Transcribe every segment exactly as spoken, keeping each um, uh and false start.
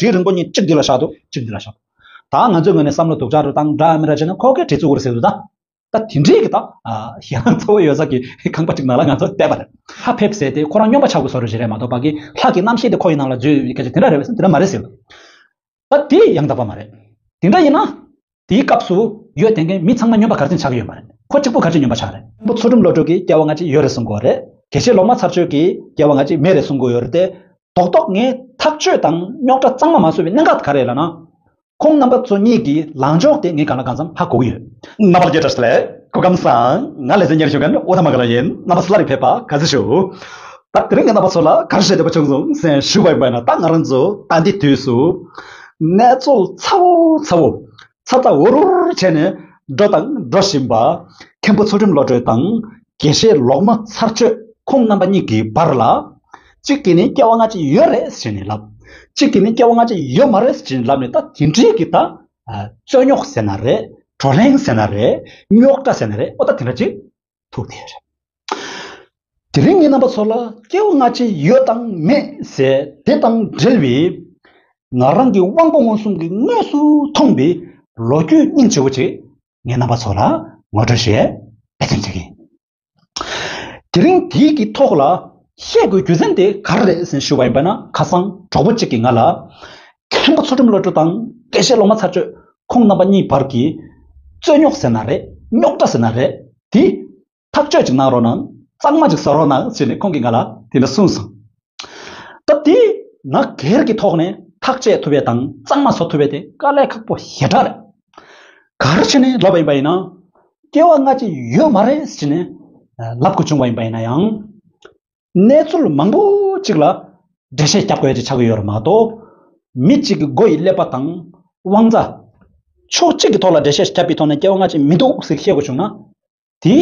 གྲི་རིང་པོ་གཉིས་གཅིག་འདི་ལ་བཞག་འདུག་གཅིག་འདི་ལ་བཞག་འདུག་ད་ང་ཚོའི་ངོས་ནས་བསམ་བློ་སྡུག་ཅག་རུ་བཏང་འདྲ་མི་འདྲ་བྱས་ན་ཁོ་གིས་གྲི་བཙུགས་རེད་ཟེར་འདུག་ད་ད་དེ་འདྲའི་གི་ད་ཨ་ཞེད་སྣང་ཚ་བོ་ཡོད་ས་གི་ཁང་པ་གཅིག་ནང་ལ་ང་ཚོ་བསྡད་པ་རེད། ལྷ་ཕེབས་ཟེར་ཏེ་ཁོ་རང་སྨྱོན་པ་ཆགས་དགོས་བཟོ་འདྲ་ཞིག་རེད་མ་གཏོགས་ཕ་གི་ལྷ་གི་རྣམ་ཤེས་དེ་ཁོ་ཡི་ནང་ལ་འཛུལ་ཡོད་སྐད་ཆ་དེ་འདྲ་རེད་པས་དེ་འདྲ་མ་རེད་ཟེར། ད་དེ་ཡང་དག་པ་མ་རེད། དེ་འདྲ་ཡིན་ན། དེའི་སྐབས་སུ་ཡོད་དེ་མཁན་མི་ཚང་མ་སྨྱོན་པ་ག་རེ་བྱས་ནས་ཆགས་ཀྱི་ཡོད་མ་རེད། ཁོ་གཅིག་པུ་ག་རེ་བྱས་ནས་སྨྱོན་པ་ཆགས་རེད། ཁོ་ཚུལ་ཁྲིམས་བློ་གྲོས་ཀྱིས་སྐྱེ་བ་སྔ་ཕྱི་ཡོད་རེད་གསུང་གི་ཡོད་རེད། དགེ་བཤེས་ལོག་སྨྲ་ཚར་གཅོད་ཀྱིས་སྐྱེ་བ་སྔ་ཕྱི་མེད་རེད་གསུང་གི་ཡོད་རེད་དེ། རྡོག་རྡོག་ངས་ཐག་གཅོད་དང་རྙོག་དྲ་གཙང་མ་མ་བཟོ་བའི་གནད་འགག་ག་རེ་རེད་ལབ་ན། ཁོང་རྣམ་པ་ཚོ་གཉིས་ཀྱི་ལངས་ཕྱོགས་དེ་ངས་གང་ལ་གང་འཚམ་ཧ་གོ་གི་ཡོད། རྣམ་པ་ལྷན་རྒྱས་བཀྲ་ཤིས་བདེ་ལེགས། སྐུ་ཁམས་བཟང་། ང་ལེ་ཚན་གཉེར་ཞུ་མཁན་ཨུ་ཐ་མ་ག་ལ་ཡིན། རྣམ་པ་ཚོ་སླར་ཡང་ཕེབས་པ་དགའ་བསུ་ཞུ། ད་དེ་རིང་གི་རྣམ་པ་ཚོ་ལ་ག་རེ་བཤད་བསྡད་པ་བྱུང་སོང་ཟེར་ཞུ་བ་ཡིན་པ་ཡིན་ན། ད་ང་རང་ཚོ་ད་འདི་དུས་སུ་གནས་ཚུལ་ཚ་བོ་ཚ་བོ་ཚ་ཚ་འུར་འུར་བྱས་ནས་འགྲོ་དང་འགྲོ་བཞིན་པ་མཁན་པོ་ཚུལ་ཁྲིམས་བློ་གྲོས་དང་དགེ་བཤེས་ལོག་སྨྲ་ཚར་གཅོད་ཁོང་རྣམ་པ་གཉིས་ཀྱི་བར་ལ། གཅིག་གིས་ནི་སྐྱེ་བ་སྔ་ཕྱི་ཡོད་རེད་ཟེར་ནས་ལབ། གཅིག་གིས་ནི་སྐྱེ་བ་སྔ་ཕྱི་ཡོད་མ་རེད་ཟེར་ནས་ལབ་ནས། ད་དེ་འདྲའི་གི་ད་རྩོད་རྙོག་ཟེར་ན་རེད། བགྲོ་གླེང་ཟེར་ན་རེད། རྙོག་དྲ་ཟེར་ན་རེད། ཨོ་ད་དེ་འདྲ་ཅིག་ཐུག་བསྡད་རེད། དེ་རིང་ངས་རྣམ་པ་ཚོ་ལ་སྐྱེ་བ་སྔ་ཕྱི་ཡོད་དང་མེད་ཟེར་དེ་དང་འབྲེལ་བའི་ང་རང་གི་དབང་པོ་མངོན་སུམ་གྱིས་དངོས་སུ་མཐོང་བའི་ལོ་རྒྱུས་སྙིང་རྗེ་བོ་ཅིག་ངས་རྣམ་པ་ཚོ་ལ་ངོ་སྤྲོད་ཞུ་ཡས་འབད་བརྩོན་བྱེད་ཀྱི་ཡིན། དེ་རིང་དེའི་གི་ཐོག་ལ་བཤད་དགོས་རྒྱུ་མཚན་དེ་ག་རེ་རེད་ཟེར་ཞུ་བ་ཡིན་པ་ན། ཁ་སང་གྲོགས་པོ་གཅིག་གིས་ང་ལ་མཁན་པོ་ཚུལ་ཁྲིམས་བློ་གྲོས་དང་དགེ་བཤེས་ལོག་སྨྲ་ཚར་གཅོད་ཁོང་རྣམ་པ་གཉིས་བར་གྱི་རྩོད་རྙོག་ཟེར་ན་རེད། རྙོག་དྲ་ཟེར་ན་རེད། དེ་ཐག་གཅོད་ཅིག་གནང་རོགས་གནང་། གཙང་མ་ཅིག་བཟོ་རོགས་གནང་ཟེར་ནས་ཁོང་གིས་ང་ལ་དེ་འདྲ་གསུངས་སོང་། ད་དེ་ང་སྒེར་གྱི་ཐོག་ནས་ཐག་བཅད་ཐུབ་པ་དང་གཙང་མ་བཟོ་ཐུབ་པ་དེ་དཀའ་ལས་ཁག་པོ་ཞེ་དྲག་རེད། ག་རེ་བྱས་ནས་ལབ་པ་ཡིན་པ་ཡིན་ན། སྐྱེ་བ་སྔ་ཕྱི་ཡོད་མ་རེད་ཟེར་ནས་ལབ་དགོས་བྱུང་བ་ཡིན་པ་ཡིན་ན་ཡང་། གནས་ཚུལ་མང་པོ་ཅིག་ལ་འགྲེལ་བཤད་རྒྱབ་དགོས་ཡ་ཅིག་ཆགས་ཀྱི་ཡོད་རེད་མ་གཏོགས། མི་གཅིག་གི་མགོ་ཡི་ཀླད་པ་དང་དབང་རྩ་ཕྱོགས་གཅིག་གི་ཐོག་ལ་འགྲེལ་བཤད་བརྒྱབ་པའི་ཐོག་ནས་སྐྱེ་བ་སྔ་ཕྱི་མི་འདུག་ཟེར་བཤད་དགོས་བྱུང་ན། དེ་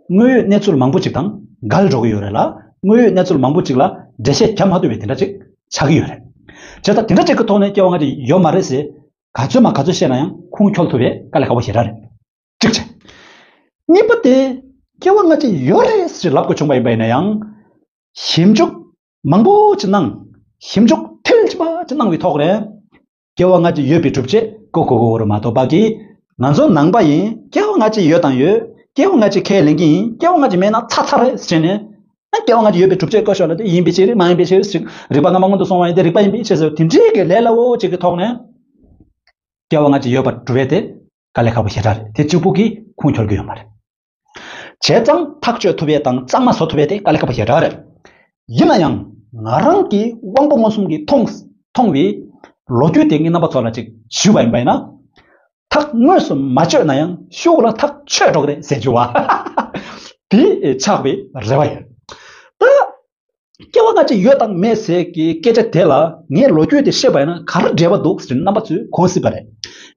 དངོས་ཡོད་གནས་ཚུལ་མང་པོ་ཅིག་དང་འགལ་འགྲོ་གི་ཡོད་རེད་ལ། དངོས་ཡོད་གནས་ཚུལ་མང་པོ་ཅིག་ལ་འགྲེལ་བཤད་བརྒྱབ་མ་ཐུབ་པའི་དེ་འདྲ་ཅིག་ཆགས་ཀྱི་ཡོད་རེད། བྱས་ཙང་དེ་འདྲ་ཅིག་གི་ཐོག་ནས་སྐྱེ་བ་སྔ་ཕྱི་ཡོད་མ་རེད་ཟེར་ག་ཚོད་མ་ག་ཚོད་བཤད་ན་ཡང་ཁུངས་འཁྱོལ་ཐུབ་པའི་དཀའ་ལས་ཁག་པོ་ཞེ་དྲག་རེད། གཅིག་བྱས། གཉིས་པ་དེ་སྐྱེ་བ་སྔ་ཕྱི་ཡོད་རེད་ཟེར་ལབ་དགོས་བྱུང་བ་ཡིན་པ་ཡིན་ན་ཡང་། ཞིབ་འཇུག་མང་པོ་ཅིག་གནང་། ཞིབ་འཇུག་མཐིལ་ཕྱིན་པ་ཅིག་གནང་བའི་ཐོག་ནས། སྐྱེ་བ་སྔ་ཕྱི་ཡོད་པའི་སྒྲུབ་བྱེད་ཀོ་ཀོ་ཀོ་རུ་མ་གཏོགས་པ་གི། ང་ཚོ་ནང་པ་ཡིན། སྐྱེ་བ་སྔ་ཕྱི་ཡོད་དང་ཡོད། སྐྱེ་བ་སྔ་ཕྱི་ཁས་ལེན་གྱི་ཡིན། སྐྱེ་བ་སྔ་ཕྱི་མེད་ན་ཚར་ཚར་རེད་ཟེར་ནས། ཨ་སྐྱེ་བ་སྔ་ཕྱི་ཡོད་པའི་སྒྲུབ་བྱེད་ཀོ་ཤོ་ལ་དེ་ཡིན་པའི་ཕྱིར་མ་ཡིན་པའི་ཕྱིར་ཞིག་རིགས་པ་སྔ་མ་སྔོན་དུ་སོང་བ་ཡིན་ཏེ་རིགས་པ་ཡིན་པའི་ཕྱིར་ཟེར་དེ་འདྲའི་གི་ལས་སླ་བོ་ཅིག་གི་ཐོག་ནས། སྐྱེ་བ་སྔ་ཕྱི་ཡོད་པར་སྒྲུབ་པ་དེ་དཀའ་ལས་ཁག་པོ་ཞེ་དྲག་རེད། དེ་གཅིག་པུ་གིས་ཁུངས་འཁྱོལ་གྱི་ཡོད་མ་རེད། བྱས་ཙང་ཐག་གཅོད་ཐུབ་པ་དང་གཙང་མ་བཟོ་ཐུབ་པ་དེ་དཀའ་ལས་ཁག་པོ་ཞེ་དྲག་རེད། ཡིན་ན་ཡང་ང་རང་གི་དབང་པོ་མངོན་སུམ་གྱིས་མཐོང་མཐོང་བའི་ལོ་རྒྱུས་དེ་ངས་རྣམ་པ་ཚོ་ལ་ཅིག་ཞུས་པ་ཡིན་པ་ཡིན་ན། ཐག་དངོས་སུ་མ་གཅོད་ན་ཡང་ཤུགས་ལ་ཐག་ཆོད་འགྲོ་གི་རེད་ཟེར་རྒྱུ་བ། དེ་ཆགས་པའི་རེ་བ་ཡོད། ད། སྐྱེ་བ་སྔ་ཕྱི་ཡོད་དང་མེད་ཟེར་གྱི་སྐད་ཆ་དེ་ལ་ངས་ལོ་རྒྱུས་དེ་བཤད་པ་ཡིན་ན་ག་རེ་འབྲེལ་བ་འདུག་ཟེར་རྣམ་པ་ཚོས་གོ་སྲིད་པ་རེད།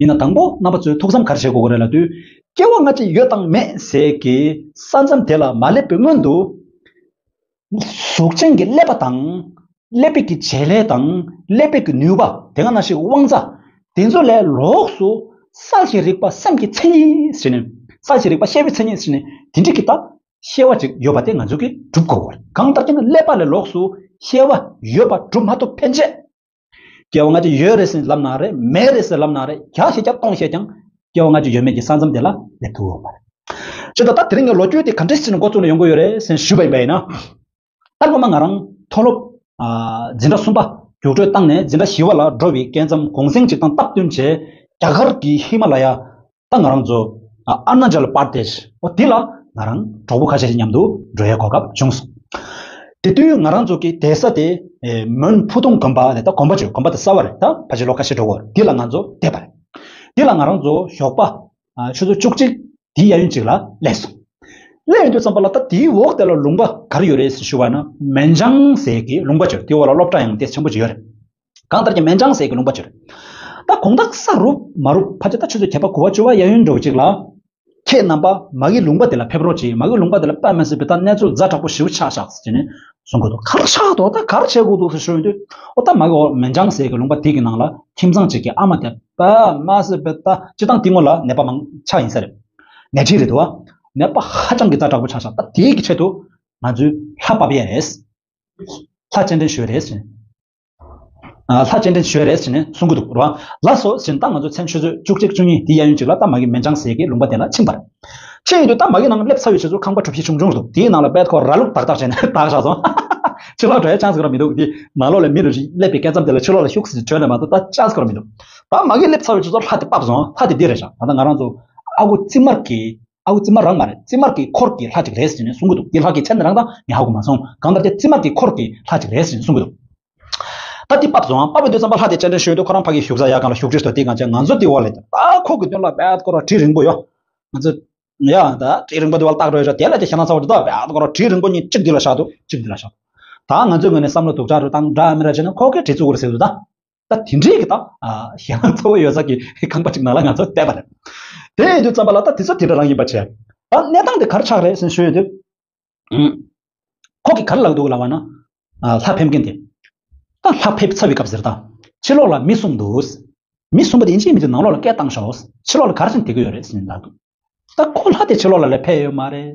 ཡིན་ན་དང་པོ་རྣམ་པ་ཚོས་ཐུགས་བསམ་ག་རེ་བཞེས་དགོས་ཀྱི་རེད་ལབ་དུས། སྐྱེ་བ་སྔ་ཕྱི་ཡོད་དང་མེད་ཟེར་གྱི་ས་མཚམས་དེ་ལ་མ་སླེབས་པའི་སྔོན་དུ། གཟུགས་ཅན་གྱི་ཀླད་པ་དང་། ཀླད་པའི་གི་བྱེད་ལས་དང་། ཀླད་པའི་གི་ནུས་པ། དེ་ག་ནང་བཞིན་དབང་རྩ། དེ་ཚོ་ལས་ལོགས་སུ་གསལ་བྱེད་རིག་པ་སེམས་ཀྱི་མཚན་ཉིད་ཟེར་ནས། གསལ་བྱེད་རིག་པ་ཤེས་པའི་མཚན་ཉིད་ཟེར་ནས་དེ་འདྲ་གི་ད། ཤེས་པ་ཅིག་ཡོད་པ་དེ་ང་ཚོ་གིས་སྒྲུབ་དགོས་པ་རེད། གང་ལྟར་ཀྱང་ཀླད་པ་ལས་ལོགས་སུ་ཤེས་པ་ཡོད་པ་སྒྲུབ་མ་ཐུབ་ཕན་ཆད། སྐྱེ་བ་སྔ་ཕྱི་ཡོད་རེད་ཟེར་ལབ་ན་རེད། མེད་རེད་ཟེར་ལབ་ན་རེད། བརྒྱ་ཞིག་བརྒྱ་སྟོང་བཤད་ཀྱང་སྐྱེ་བ་སྔ་ཕྱི་ཡོད་མེད་ཀྱི་ས་མཚམས་དེ་ལ་སླེབས་ཐུབ་ཡོད་མ་རེད། བྱས་ཙང་ད་དེ་རིང་གི་ལོ་རྒྱུས་དེ་ག་འདྲ་ཞིག་ནས་འགོ་བཙུགས་ནས་ཡོང་གི་ཡོད་རེད་ཟེར་ཞུས་པ་ཡིན་པ་ཡིན་ན། ད་སྔོན་མ་ང་རང་མཐོ་སློབ་ཨ་འཛིན་གྲྭ་གསུམ་པ་རྒྱུགས་སྤྲོད་བཏང་ནས་འཛིན་གྲྭ་བཞི་པ་ལ་འགྲོ་བའི་སྐབས་མཚམས་གུང་སེང་ཅིག་དང་སྟབས་བསྟུན་བྱས། རྒྱ་གར་གྱི་ཧི་མ་ལ་ཡ། ད་ང་རང་ཚོ་ཨ་ཨ་རུ་ན་ཅལ་པར་དེཤ་འོ་དེ་ལ་ང་རང་གྲོགས་པོ་ཁ་ཤས་ཤིག་མཉམ་དུ་འགྲོ་ཡའི་གོ་སྐབས་བྱུང་སོང་། དེ་དུས་ང་རང་ཚོ་གི་བསྡད་ས་དེ་ཨེ་མོན་ཕུ་ཏུང་དགོན་པ་ལས། ད་དགོན་པ་ཅིག་དགོན་པ་དེ་གསར་པ་རེད། ད་ཕལ་ཆེར་ལོ་ཁ་ཤས་འགྲོ་གི་ཡོད་རེད། དེ་ལ་ང་ཚོ་བསྡད་པ་རེད། དེ་ལ་ང་རང་ཚོ་ཞོགས་པ་ཨ་ཆུ་ཚོད་བཅུ་གཅིག་དེའི་གཡས་གཡོན་ཅིག་ལ་སླེབས་སོང་། སླེབས་ཡོང་དུས་ཙམ་པ་ལ་ད་དེའི་འོག་དེ་ལ་ལུང་པ་ག་རེ་ཡོད་རེད་ཟེར་ཞུ་བ་ན། མན་ཇང་ཟེར་གྱི་ལུང་པ་ཅིག་དེའི་འོག་ལ་སློབ་གྲྭ་ཡང་དེ་ཆེན་པོ་ཅིག་ཡོད་རེད། གང་ལྟར་གྱི་མན་ཇང་ཟེར་གྱི་ལུང་པ་ཅིག་རེད། ད་དགོང་དག་ས་རུབ་མ་རུབ་ཕལ་ཆེར་ད་ཆུ་ཚོད་བརྒྱད་པ་དགུ་པ་བཅུ་པ་གཡས་གཡོན་འདྲ་བོ་ཅིག་ལ། ཁྱེད་རྣམ་པ་མ་གི་ལུང་པ་དེ་ལ་ཕེབས་རོགས་གྱིས། མ་གི་ལུང་པ་དེ་ལ་དཔེ་མི་སྲིད་པའི་ད་གནས་ཚུལ་ཛ་དྲག་པོ་ཞེ་པོ་ཆགས་ཤག་ཟེར་ནས་གསུང་གི་འདུག་ག་རེ་ཆགས་འདུག་ད་ག་རེ་བྱེད་དགོས་འདུག་ཟེར་ཞུས་ཡོང་དུས། ཨོ་ད་མ་གི་འོ་མན་ཇང་ཟེར་གྱི་ལུང་པ་དེ་གི་ནང་ལ་ཁྱིམ་ཚང་གཅིག་གི་ཨ་མ་དེ་དཔེ་མི་སྲིད་པའི་ད་སྤྱིར་བཏང་དེ་སྔོན་ལ་ནད་པ་མང་ཆགས་ཡིན་ས་རེད། ནད་ཁྲི་རེད་འདུག་བ། ནད་པ་ཧ་ཅང་གི་ཛ་དྲག་པོ་ཆགས་ཤག་ད་དེའི་གི་ཆེད་དུ་ང་ཚོས་ལྷ་ཕབ་ཡས་རེད། ལྷ་སྤྱན་འདྲེན་ཞུས་རེད་ཟེར། ལྷ་སྤྱན་འདྲེན་ཞུས་རེད་ཟེར་ནས་གསུང་གི་འདུག་རོ། ལགས་སོ་ཟེར་ནས་ད་ང་ཚོ་མཚན་ཆུ་ཚོད་བཅུ་གཅིག་བཅུ་གཉིས་དེ་གཡས་གཡོན་གཅིག་ལ་ད་མ་གི་མན་ཇང་ཟེར་གི་ལུང་པ་དེ་ལ་ཕྱིན་པ་རེད། ཕྱིན་ཡོད་དུས་ད་མ་གི་ནང་སླེབས་ཚར་བའི་རྗེས་སུ་ཁང་པ་གྲུ་བཞི་ཆུང་ཆུང་རེད་འདུག་དེའི་ནང་ལ་དཔེ་ཁོ་ར་ལུག་ཏག་ཏག་བྱས་ནས་བཏགས་བཞག་སོང་། ཕྱི་ལོགས་འགྲོ་ཡ་ཅང་ཟིག་ར་མི་འདུག་དེ་ནང་ལོགས་ལ་མི་རུ་བཞི་སླེབས་པའི་སྐབས་མཚམས་དེ་ལ་ཕྱི་ལོགས་ལ་ཤུགས་ཟིག་བྲོས་ནས་མ་གཏོགས་ད་ཅང་ཟིག་ར་མི་འདུག་ད་མ་གི་སླེབས་ཚར་བའི་རྗེས་སུ་ལྷ་དེ་བབས་སོང་། ལྷ་དེ་འདི་རེད་ཤག་ད་ལྟ་ང་རང་ཚོ་ཨ་ཁུ་རྩི་དམར་གྱི་ཨ་ཁུ་རྩི་དམར་རང་མ་རེད། རྩི་དམར་གྱི་འཁོར་གྱི་ལྷ་ཅིག་རེད་ཟེར་ནས་གསུང་གི་འདུག་དེ་ལྷ་གི་མཚན་རང་ད་ངས་ཧ་གོ་མ་སོང་། གང་ལྟར་དེ་རྩི་དམར་གྱི་འཁོར་གྱི་ལྷ་ཅིག་རེད་ཟེར་ནས་གསུང་གི་འདུག་ད་དེ་བབས་སོང་། བབས་པའི་དུས་ཙམ་པ་ལྷ་དེ་སྤྱན་འདྲེན་ཞུས་འདུག་ཁོ་རང་ཕ་གི་བཞུགས་ས་ཡར་སྒང་ལ་བཞུགས་ཁྲི་ཐོག་དེ་གང་བྱས་ང་ཚོ་དེ་འོག་ལ་ད་ཁོ་གི་མདུན་ལ་བལ་ཁོ་ར་གྲི་རིང་པོ་ཡོད། ང་ཚོ་ཡ་ད་གྲི་རིང་པོ་དེ་བལ་བཏགས་འགྲོ་ཡོད་དེ་ལ་དེ་ཤ་ན་ཚ་བོ་དེ་ད་བལ་ཁོ་ར་གྲི་རིང་པོ་གཉིས་གཅིག་འདི་ལ་བཞག་འདུག་གཅིག་འདི་ལ་བཞག་ད་ང་ཚོའི་ངོས་ནས་བསམ་བློ་སྡུག་ཅག་རུ་བཏང་འདྲ་མི་འདྲ་བྱས་ན་ཁོ་གི་གྲི་བཙུགས་རུ་ཟེར་འདུག་ད། ད་དེ་འདྲའི་གི་ད་ཨ་ཞེད་སྣང་ཚ་བོ་ཡོད་ས་གི་ཁང་པ་ཅིག་ནང་ལ་ང་ཚོ་བསྡད་པ་རེད། དེ་ཡིན་དུས་ཙམ་པ་ལ་ད་དེ་ཚོ་དེ་འདྲ་རང་ཡིན་པ་བྱས། ད་གནས་སྟངས་དེ་ག་རེ་ཆགས་རེད་ཟེར་ཞུས་ཡོད་དུས། ཨུམ། ཁོ་གིས་ག་རེ་ལབ་འདུག་ལབ་པ་ན། ཨ་ལྷ་ཕེབས་མཁན་དེ། ད་ལྷ་ཕེབས་ཚར་བའི་སྐབས་ཟེར་ད། ཕྱི་ལོགས་ལ་མི་གསུམ་འདུག་མི་གསུམ་པོ་དེ་ཡིན་གཅིག་མིན་གཅིག་ནང་ལོགས་ལ་སྐད་བཏང་ཤོག་ཕྱི་ལོགས་ལ་ག་རེ་བྱས་ནས་བསྡད་ཀྱི་ཡོད་རེད་ཟེར་ནས་ལབ་འདུག་ད་ཁོ་ལྷ་དེ་ཕྱི་ལོགས་ལ་ལས་ཕེབས་ཡོད་མ་རེད།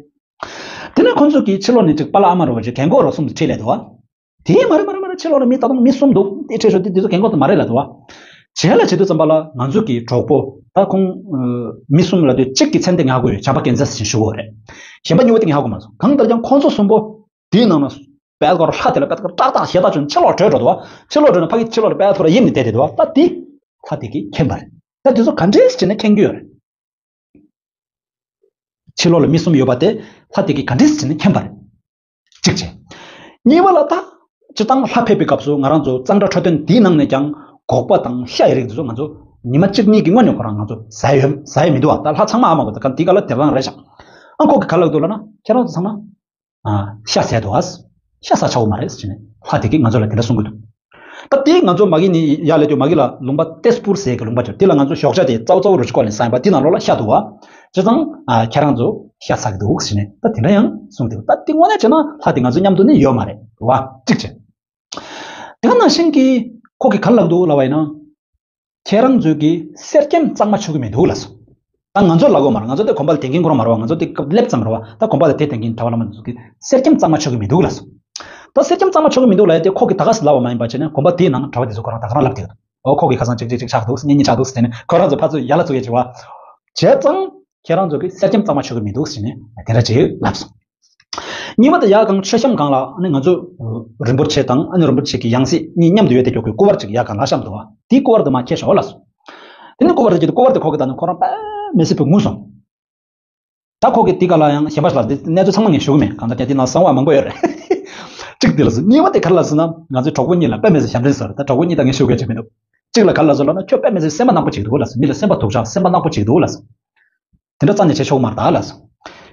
དེ་ནས་ཁོ་ཚོ་གིས་ཕྱི་ལོགས་ནས་ཅིག་པཱ་ལགས་ཨ་མ་རུ་བ་ཅིག་རྒན་གོག་རོ་གསུམ་དུ་ཁྲིད་ལས་འདུག་བ། དེ་མ་རེད་མ་རེད་མ་རེད། ཕྱི་ལོགས་ལ་མི་ད་དུང་མི་གསུམ་འདུག་དེ་ཁྲིད་ཤོག་དེ་དེ་ཚོ་རྒན་གོག་དེ་མ་རེད་ལབ་འདུག་བ། རྗེས་ལ་བྱེད་དུས་ཙམ་པ་ལ་ང་ཚོ་གི་གྲོགས་པོ་ད་ཁོང་ཨ་མི་གསུམ་ལབ་དུས་གཅིག་གི་མཚན་དེ་ངས་ཧ་གོ་ཡོད། བྱམས་པ་རྒྱལ་མཚན་ཟེར་ཞུ་གི་ཡོད་རེད། གཞན་པ་གཉིས་པོ་དེ་ངས་ཧ་གོ་མ་སོང་། གང་ལྟར་ཀྱང་ཁོང་ཚོ་གསུམ་པོ་དེའི་ནང་ན་བལ་སྐོར་ལྷ་དེ་ལ་བལ་སྐོར་ཏག་ཏག་ཞེ་ཐག་ཆོད་ནས་ཕྱི་ལོགས་བྲོས་འགྲོ་འདུག་བ། ཕྱི་ལོགས་བྲོས་ནས་ཕ་གི་ཕྱི་ལོགས་ལ་བལ་ཐོ་ར་ཡིབ་ནས་བསྡད་བསྡད་འདུག་བ། ད་དེ་ལྷ་དེ་གིས་མཁྱེན་པ་རེད། ད་དེ་ཚོ་ག་འདྲས་བྱས་ནས་མཁྱེན་གྱི་ཡོད་རེད། ཕྱི་ལོགས་ལ་མི་གསུམ་ཡོད་པ་དེ་ལྷ་དེ་གིས་ག་འདྲས་བྱས་ནས་མཁྱེན་པ་རེད། གཅིག་བྱས། གཉིས་པ་ལ་ད། སྤྱིར་བཏང་ལྷ་ཕེབས་པའི་སྐབས་སུ་ང་རང་ཚོ་གཙང་སྦྲ་འཕྲོད་བསྟེན་འདིའི་ནང་ནས་ཀྱང་སྒོག་པ་དང་ཤ་ཡི་རིགས་འདི་ཚོ་ང་ཚོ་ཉི་མ་གཅིག་གཉིས་ཀྱི་སྔོན་ནས་ཁོ་རང་ང་ཚོ་ཟ་ཡི་ཡོད་ཟ་ཡི་མི་འདུག་བ། ད་ལྷ་ཚང་མ་ཨ་མ་གོ་ད་ག་འདི་ག་ལ་དེ་རང་རེད་ཤག་ཨ་ཁོ་གི་ག་ལ་འདུག་ལབ་ན་ཁྱེད་རང་ཚོ་ཚང་མ་ཨ་ཤ་ཟས་འདུག་ཨ། ཤ་ཟ་ཆོག་གི་མ་རེད་ཟེར་ནས་ལྷ་དེ་གིས་ང་ཚོ་ལ་དེ་འདྲ་གསུང་གི་འདུག་ད་དེ་ང་ཚོ་མ་གི་ནི་ཡ་ལས་དུས་མ་གི་ལ་ལུང་པ་ཏེས་པུར་ཟེར་གི་ལུང་པ་ཅིག་དེ་ལ་ང་ཚོ་ཞོགས་ཇ་དེ་ཙའུ་ཙའུ་རུ་ཅིག་བཀོལ་ནས་ཟ་ཡིན་པ་དེ་ནང་ལོགས་ལ་ཤ་འདུག་བ། བྱས་ཙང་ཨ་ཁྱེད་རང་ཚོ་ཤ་ཟ་གི་འདུག་ཟེར་ནས་ད་དེ་འདྲ་ཡང་གསུངས་འདུག་ད་དེ་དངོས་གནས་བྱས་ན་ལྷ་དེ་ང་ཚོ་མཉམ་དུ་ནི་ཡོད་མ་རེད་བ། གཅིག་བྱས། དེ་ག་ནང་བཞིན་གྱི་ཁོ་གིས་ག་རེ་ལབ་འདུག་ལབ་པ་ཡིན་ན། ཁྱེད་རང་ཚོས་ཀྱི་གསེར་སྐྱེམས་གཙང་མ་མཆོད་ཀྱི་མི་འདུག་ལབ་སོང་། ད་ང་ཚོ་ལབ་དགོས་མ་རེད། ང་ཚོ་དེ་དགོན་པ་ལ་དེང་གིན་ཁོ་རང་མ་རེད་བ། ང་ཚོ་དེ་སྐབས་སླེབས་ཙམ་རེད་བ། ད་དགོན་པ་ལ་དེ་དེང་གིན་གྲྭ་པ་བླ་མ་ཚོ་གི་གསེར་སྐྱེམས་གཙང་མ་མཆོད་ཀྱི་མི་འདུག་ལབ་སོང་། ད་གསེར་སྐྱེམས་གཙང་མ་མཆོད་ཀྱི་མི་འདུག་ལབ་ཡ་དེ་ཁོ་གིས་ད་ག་ཟེ་ལབ་པ་མ་ཡིན་པ་བྱས་ན་དགོན་པ་དེའི་ནང་གྲྭ་པ་དེ་ཚོ་ཁོ་རང་ད་ག་རང་ལབ་བསྡད་འདུག་ཨོ་ཁོ་གིས་ཁ་སང་གཅིག་གཅིག་གཅིག་ཆགས་འདུག་གཉིས་གཉིས་ཆགས་འདུག་ཟེར་ནས་ཁོ་རང་ཚོ་ཕར་ཚུར་ཡ་ལ་བཙུགས་ཡ་བྱས་བ། བྱས་ཙང་ཁྱེད་རང་ཚོ་གིས་གསེར་སྐྱེམས་གཙང་མ་མཆོད་ཀྱི་མི་འདུག་ཟེར་ནས་དེ་འདྲ་ཅིག་ལབ་སོང་། གཉིས་པ་དེ་ཡར་སྒང་མཆོད་བཤམས་སྒང་ལ་ཨ་ནི་ང་ཚོ་རིན་པོ་ཆེ་དང་ཨ་ནི་རིན་པོ་ཆེ་གི་ཡང་སྲིད་གཉིས་མཉམ་དུ་ཡོད་དེ་ཀྱོག་གི་སྐུ་པར་ཅིག་ཡར་སྒང་ལ་བཤམས་འདུག་བ། དེའི་སྐུ་པར་དེ་མར་ཁྱེར་ཤོག་ལབ་སོང་། དེ་ནི་སྐུ་པར་དེ་ཁྱེར་དུས་སྐུ་པར་དེ་ཁོ་གིས་ད་ནི་ཁོ་རང་དཔེ་མི་སྲིད་པའི་ངུ་སོང་། ད་ཁོ་གིས་དེ་ག་ལ་ཡང་གཞན་པ་ལ་དེ་གནས་ཚུལ་ཚང་མ་ངས་ཞུ་གི་མེད། གང་ལྟར་ཀྱང་དེ་ནང་གསང་བ་མང་པོ་ཡོད་རེད། གཅིག་དེ་ལ་སོང་། གཉིས་པ་དེ་ག་རེ་ལབ་སོང་ན་ང་ཚོའི་གྲོགས་པོ་གཉིས་ལ་དཔེ་མི་སྲིད་ཞབས་འདྲེན་ཟེར། ད་གྲོགས་པོ་གཉིས་ད་ངས་ཞུ་དགོས་ཀྱི་མི་འདུག་གཅིག་ལ་ག་རེ་ལབ་སོང་ལབ་ན་ཁྱོད་དཔེ་མི་སྲིད་སེམས་པ་ནག་པོ་ཅིག་འདུག་ལབ་སོང་། མི་ལ་སེམས་པ་སྡུག་ཅག་སེམས་པ་ནག་པོ་ཅིག་འདུག་ལབ་སོང་། དེ་འདྲ་རྩ་ནས་བྱེད་ཆོག་མ་རེད་ད་ལབ་སོང་།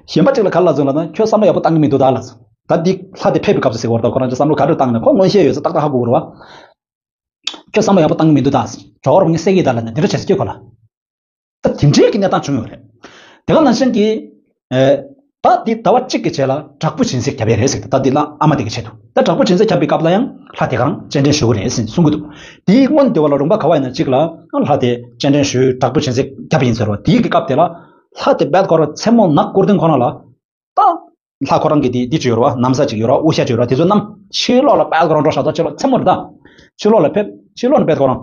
གཞན་པ་གཅིག་ལ་ག་རེ་ལབ་སོང་ལབ་ན་ཁྱོད་བསམ་བློ་ཡག་པོ་བཏང་གི་མི་འདུག་ད་ལབ་སོང་། ད་འདི་ལྷ་དེ་ཕེབས་པའི་སྐབས་སུ་ཟེར་བ་རེད་ད། ཁོ་རང་ཚོ་བསམ་བློ་ག་རེ་བཏང་ནས་ཁོ་མངོན་ཤེས་ཡོད་ས་ཏག་ཏག་ཧ་གོ་གི་རེད་བ། ཁྱོད་བསམ་བློ་ཡག་པོ་བཏང་གི་མི་འདུག་ད་ཟེར། གྲོགས་རོགས་ངས་བསད་ཀྱི་ད་ལབ་ནས་འདི་འདྲ་བྱས་ཟེར་ཁྱོད་ཁོ་ལ། ད་དེ་འདྲའི་གི་གནས་སྟངས་བྱུང་ཡོད་རེད། དེ་ག་ནང་བཞིན་གྱི། ཨེ། ད་འདི་ཟླ་བ་གཅིག་གི་རྗེས་ལ་དྲག་པོ་སྦྱིན་སྲེག་བརྒྱབ་ཡས་རེད་ཟེར། ད་འདི་ལ་ཨ་མ་དེ་གི་ཆེད་དུ་ད་དྲག་པོ་སྦྱིན་སྲེག་བརྒྱབ་པའི་སྐབས་ལ་ཡང་ལྷ་དེ་ག་རང་སྤྱན་འདྲེན་ཞུ་གི་རེད་ཟེར་གསུང་གི་འདུག་དེའི་སྔོན་དེ་བ་ལ་རོང་པ་ག་བ་ཡིན་ན་གཅིག་ལ་ལྷ་དེ་སྤྱན་འདྲེན་ཞུས་དྲག་པོ་སྦྱིན་སྲེག་བརྒྱབ་ཡིན་ཟེར་བ། དེའི་གི་སྐབས་དེ་ལ་ལྷ་དེ་རྦད་ཁོ་རང་མཚན་མོ་ནག་སྐུར་ཐེངས་ཁོ་རང་ལ། ད། ལྷ་ཁོ་རང་གི་དེ་དེ་ཅིག་ཡོད་རེད་བ། ན་བཟའ་ཅིག་ཡོད་རེད་བ། དབུ་ཞྭ་ཅིག་ཡོད་རེད་བ། དེ་ཚོ་བསྣམས་ཕྱི་ལོགས་ལ་རྦད་ཁོ་རང་འགྲོ་ཤག་ད་ཕྱི་ལོགས་མཚན་མོ་རེད་ད། ཕྱི་ལོགས་ལ་ཕེབས་ཕྱི་ལོགས་ནས་རྦད་ཁོ་རང་།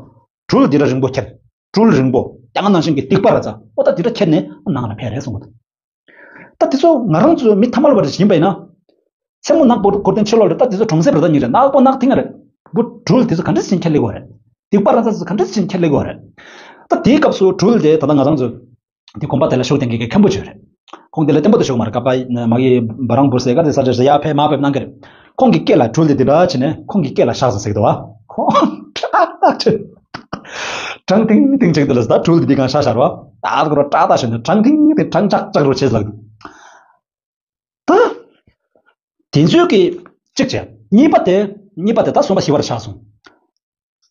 སྦྲུལ་འདི་འདྲ་རིང་པོ་ཁྱེར། སྦྲུལ་རིང་པོ། ད་ག་ནང་བཞིན་གྱི་སྡིག་པ་ར་ཙ་ཨོ་ད་འདི་འདྲ་ཁྱེར་ནས་ནང་ལ་ཕེབས་རེད་གསུངས་གི་འདུག་ད་དེ་ཚོ་ང་རང་ཚོ་མི་ཐ་མལ་པ་རེ་ཡིན་པ་ཡིན་ན། མཚན་མོ་ནག་པོ་སྐུར་ཐེངས་ཕྱི་ལོགས་ལ་ད་དེ་ཚོ་གྲོང་གསེབ་རེད་ད། ཉིན་རེ་ནག་པོ་ནག་ཐེངས་རེད། བུ་སྦྲུལ་དེ་ཚོ་ག་འདྲ་ཞིག་ཁྱེར་སླེབས་ཀྱི་ཡོད་རེད། སྡིག་པ་ར་ཙ་དེ་ཚོ་ག་འདྲ་ཞིག་ཁྱེར་སླེབས་ཀྱི་ཡོད་རེད། ད་དེའི་སྐབས་སུ་སྦྲུལ་དེ་ད་ལྟ་ང་རང་ཚོ། དེ་དགོན་པ་དེ་ལ་ཤུགས་ལྡན་མཁན་གྱི་མཁན་པོ་ཅིག་རེད། ཁོང་དེ་ལ་བསྟན་པ་དུ་ཞུགས་མ་རེད། ཀ་པ་མ་གི་བ་རང་བུར་ཟེར་ག་དེ་ས་ཆ་ཟེར་ཡ་ཕེབས་མ་ཕེབས་གནང་གི་རེད། ཁོང་གི་སྐེ་ལ་སྦྲུལ་དེ་དེ་འདྲ་བྱས་ནས་ཁོང་གི་སྐེ་ལ་བཞག་ཟེར་ཟེར་གི་འདུག་བ། ཁོང་ཀྲག་ཀྲག་བྱས། བྲང་ཐིང་ཐིང་བྱེད་ཀྱི་འདུག་ལ་ཟེར། ད་སྦྲུལ་དེ་དེ་གང་བཞག་བཞག་རེད་བ། ད་ཁོ་ར་ཀྲག་ཀྲག་བྱས་ནས་བྲང་ཐིང་ཐིང་བྲང་ཅག་ཅག་རུ་བྱས་ལགས། ད་དེ་ཚོའི་གི་གཅིག་བྱས། གཉིས་པ་དེ་གཉིས་པ་དེ་ད་གསུམ་པ་བཞི་པ་རུ་ཆགས་སོང་།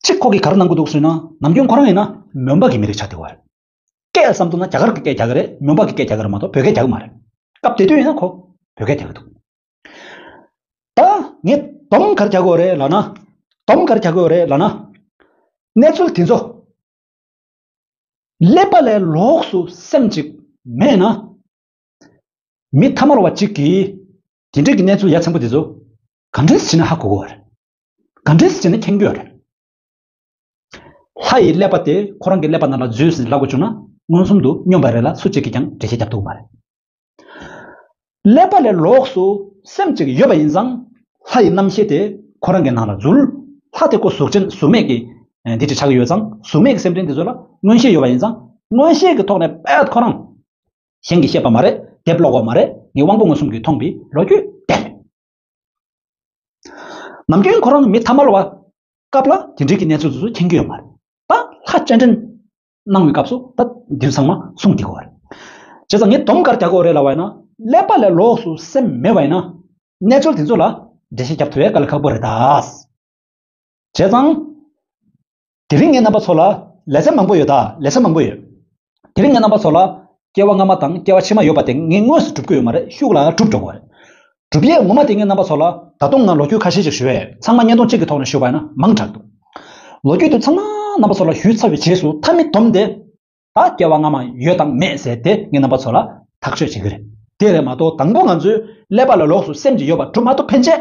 གཅིག་ཁོ་གིས་ག་རེ་གནང་གི་འདུག་ཟེར་ན་ནམ་རྒྱུན་ཁོ་རང་ཡིན་ན་མོན་པ་གི་མི་རིགས་ཆགས་བསྡད་པ་རེད། སྐད་བསམ་ཐུབ་ན་རྒྱ་གར་གྱི་སྐད་རྒྱག་གི་རེད། མོན་པ་གི་སྐད་རྒྱག་གི་རེད་མ་གཏོགས་བོད་སྐད་རྒྱག་གི་མ་རེད། སྐབས་དེ་དུས་ཡིན་ན་ཁོ་བོད་སྐད་རྒྱག་གི་འདུག་ད་ངས་སྡོམ་ག་རེ་རྒྱག་དགོས་རེད་ལབ་ན། སྡོམ་ག་རེ་རྒྱག་དགོས་རེད་ལབ་ན། གནས་ཚུལ་དེ་ཚོ་ཀླད་པ་ལས་ལོགས་སུ་སེམས་ཅིག་མེད་ན། མི་ཐ་མལ་བ་གཅིག་གིས་དེ་འདྲའི་གི་གནས་ཚུལ་ཡ་མཚན་པོ་དེ་ཚོ་ག་འདྲས་བྱས་ན་ཧ་གོ་གི་ཡོད་རེད། ག་འདྲས་བྱས་ན་མཁྱེན་གྱི་ཡོད་རེད། ལྷ་ཡི་ཀླད་པ་དེ་ཁོ་རང་གི་ཀླད་པ་ནང་ལ་འཛུལ་ཟིན་ལབ་དགོས་བྱུང་ན། མངོན་སུམ་དུ་སྙོམས་པ་རེད་ལ་སུ་གཅིག་གིས་ཀྱང་འགྲེལ་བཤད་རྒྱབ་ཐུབ་མ་རེད། ཀླད་པ་ལས་ལོགས་སུ་སེམས་ཅིག་ཡོད་པ་ཡིན་ཙང་། ལྷ་ཡི་རྣམ་ཤེས་དེ་ཁོ་རང་གི་ནང་ལ་འཛུལ། ལྷ་དེ་ཁོ་གཟུགས་ཅན་གཟུགས་མེད་ཀྱི་འདི་ཅིག་ཆགས་ཀྱི་ཡོད་ཙང་། གཟུགས་མེད་ཀྱི་སེམས་ཅན་དེ་ཚོ་ལ་མངོན་ཤེས་ཡོད་པ་ཡིན་ཙང་། མངོན་ཤེས་ཀྱི་ཐོག་ནས་དཔེ་ཁོ་རང་གཞན་གྱིས་བཤད་པ་མ་རེད། དེབ་ཀློག་པ་མ་རེད། ངས་དབང་པོ་མངོན་སུམ་གྱིས་མཐོང་བའི་ལོ་རྒྱུས་དེ་རེད། ནམ་རྒྱུན་ཁོ་རང་མི་ཐ་མལ་བ་སྐབས་ལ་དེ་འདྲའི་གི་གནས་ཚུལ་དེ་ཚོ་མཁྱེན་གྱི་ཡོད་མ་རེད། ད་ལྷ་སྤྱན་འདྲེན་གནང་བའི་སྐབས་སུ་ད་འདི་ཚང་མ་གསུངས་བསྡད་ཀྱི་ཡོད་རེད། བྱས་ཙང་ངས་སྡོམ་ག་རེ་རྒྱག་གི་ཡོད་རེད་ལབ་པ་ཡིན་ན། ཀླད་པ་ལས་ལོགས་སུ་སེམས་མེད་པ་ཡིན་ན། གནས་ཚུལ་དེ་ཚོ་ལ་འགྲེལ་བཤད་རྒྱབ་ཐུབ་ཡས་དཀའ་ལས་ཁག་པོ་རེད་ད། བྱས་ཙང་། དེ་རིང་ངས་རྣམ་པ་ཚོ་ལ་ལེ་ཚན་མང་པོ་ཡོད་ད། ལེ་ཚན་མང་པོ་ཡོད། དེ་རིང་ངས་རྣམ་པ་ཚོ་ལ་སྐྱེ་བ་སྔ་མ་དང་སྐྱེ་བ་ཕྱི་མ་ཡོད་པ་དེ་ངས་དངོས་སུ་སྒྲུབ་ཀྱི་ཡོད་མ་རེད། ཤུགས་ལ་སྒྲུབ་འགྲོ་གི་རེད། སྒྲུབ་ཡས་ངོ་མ་དེ་ངས་རྣམ་པ་ཚོ་ལ་ད་དུང་ང་ལོ་རྒྱུས་ཁ་ཤས་ཤིག་ཞུ་ཡས། ཚང་མ་བརྙན་ཐུང་གཅིག་གི་ཐོག་ནས་ཞུ་བ་ཡིན་ན་མང་དྲགས་འདུག་ལོ་རྒྱུས་དེ་ཚང་མ་རྣམ་པ་ཚོ་ལ་ཞུས་ཚར་བའི་རྗེས་སུ། མཐའ་མའི་སྡོམ་དེ། ད་སྐྱེ་བ་སྔ་མ་ཡོད་དང་མེད་ཟེར་དེ་ངས་རྣམ་པ་ཚོ་ལ་ཐག་གཅོད་བྱེད་ཀྱི་རེད། དེ་རེད་མ་གཏོགས། དང་པོ་ང་ཚོའི་ཀླད་པ་ལ་ལོགས་སུ་སེམས་ཅིག་ཡོད་པ་སྒྲུབ་མ་ཐུབ་ཕན་ཆད།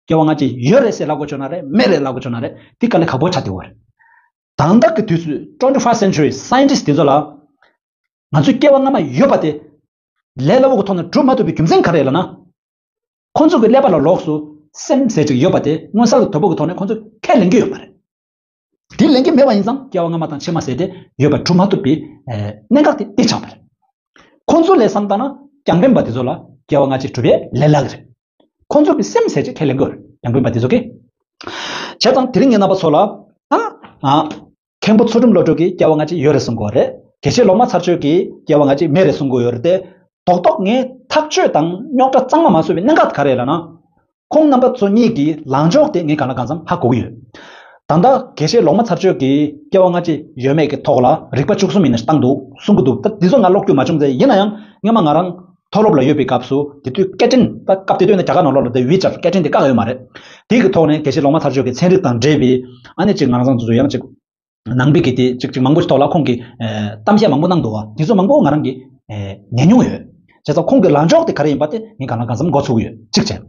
སྐྱེ་བ་སྔ་ཕྱི་ཡོད་རེད་ཟེར་ལབ་དགོས་བྱུང་ན་རེད། མེད་རེད་ལབ་དགོས་བྱུང་ན་རེད། དེ་དཀའ་ལས་ཁག་པོ་ཆགས་བསྡད་ཡོད་རེད། ད་ལྟ་གི་དུས་ཚོད། twenty-first century scientist དེ་ཚོ་ལ། ང་ཚོའི་སྐྱེ་བ་སྔ་མ་ཡོད་པ་དེ་ལས་སླ་པོ་གི་ཐོག་ནས་སྒྲུབ་མ་ཐུབ་པའི་རྒྱུ་མཚན་ག་རེ་རེད་ལབ་ན། ཁོང་ཚོ་གི་ཀླད་པ་ལ་ལོགས་སུ་སེམས་ཟེར་ཅིག་ཡོད་པ་དེ་མངོན་གསལ་དོད་པོ་གི་ཐོག་ནས་ཁོང་ཚོས་ཁས་ལེན་གྱི་ཡོད་མ་རེད། དེ་ལེན་གྱི་མེད་པ་ཡིན་ཙང་སྐྱེ་བ་སྔ་མ་དང་ཕྱི་མ་ཟེར་དེ་ཡོད་པ་སྒྲུབ་མ་ཐུབ་པའི་ཨེ་གནད་འགག་དེ་དེ་ཆགས་པ་རེད། ཁོང་ཚོ་ལས་བསམ་བཏང་ན་རྒྱང་འཕེན་པ་དེ་ཚོ་ལ་སྐྱེ་བ་སྔ་ཕྱི་སྒྲུབ་ཡས་ལས་སླ་གི་རེད། ཁོང་ཚོ་གི་སེམས་ཟེར་ཅིག་ཁས་ལེན་གྱི་ཡོད་རེད། རྒྱང་འཕེན་པ་དེ་ཚོ་གིས། བྱས་ཙང་དེ་རིང་ངས་རྣམ་པ་ཚོ་ལ། ཨ། ཨ། མཁན་པོ་ཚུལ་ཁྲིམས་བློ་གྲོས་ཀྱིས་སྐྱེ་བ་སྔ་ཕྱི་ཡོད་རེད་གསུང་གི་ཡོད་རེད། དགེ་བཤེས་ལོག་སྨྲ་ཚར་གཅོད་ཀྱིས་སྐྱེ་བ་སྔ་ཕྱི་མེད་རེད་གསུང་གི་ཡོད་རེད་དེ། རྡོག་རྡོག་ངས་ཐག་གཅོད་དང་རྙོག་དྲ་གཙང་མ་མ་བཟོས་པའི་གནད་འགག་དེ་ག་རེ་རེད་ལབ་ན། ཁོང་རྣམ་པ་ཚོ་གཉིས་ཀྱི་ལངས་ཕྱོགས་དེ་ངས་གང་ལ་གང་འཚམ་ཧ་གོ་གི་ཡོད། ད་ལྟ་དགེ་བཤེས་ལོག་སྨྲ་ཚར་གཅོད་ཀྱིས་སྐྱེ་བ་སྔ་ཕྱི་ཡོད་མེད་ཀྱི་ཐོག་ལ་རིགས་པ་བཅུ་གསུམ་ཡིན་ན་བཏང་འདུག་གསུང་གི་འདུག་ད་འདི་ཚོ་ང་ཀློག་རྒྱུ་མ་བྱུང་ཚེ། ཡིན་ན་ཡང་སྔོན་མ་ང་རང་མཐོ་སློབ་ལ་ཡོད་པའི་སྐབས་སུ། དེ་དུས་སྐད་འཕྲིན། ད་སྐབས་དེ་དུས་ནི་རྒྱ་གར་ནང་ལོགས་ལ་དེ་ཝི་ཅེཊ་སྐད་འཕྲིན་དེ་བཀག་ཡོད་མ་རེད། དེ་གི་ཐོག་ནས་དགེ་བཤེས་ལོག་སྨྲ་ཚར་གཅོད་ཀྱི་ཚན་རིག་དང་འབྲེལ་བའི། ཨ་ནི་ཅིག་ང་རང་ཚོ་ཚོ་ཡང་ཅིག་ནང་པའི་གི་དེ་ཅིག་ཅིག་མང་པོ་ཞིག་ཐོག་ལ་ཁོང་གིས་ཨེ་གཏམ་བཤད་མང་པོ་གནང་འདུག་བ། དེ་ཚོ་མང་པོ་ང་རང་གིས་ཨེ་ཉན་མྱོང་ཡོད། བྱས་ཙང་ཁོང་གི་ལངས་ཕྱོགས་དེ་ག་རེ་ཡིན་པ་དེ་ངས་གང་ལ་གང་འཚམ་མགོ་ཚོས་ཀྱི་ཡོད། གཅིག་བྱས།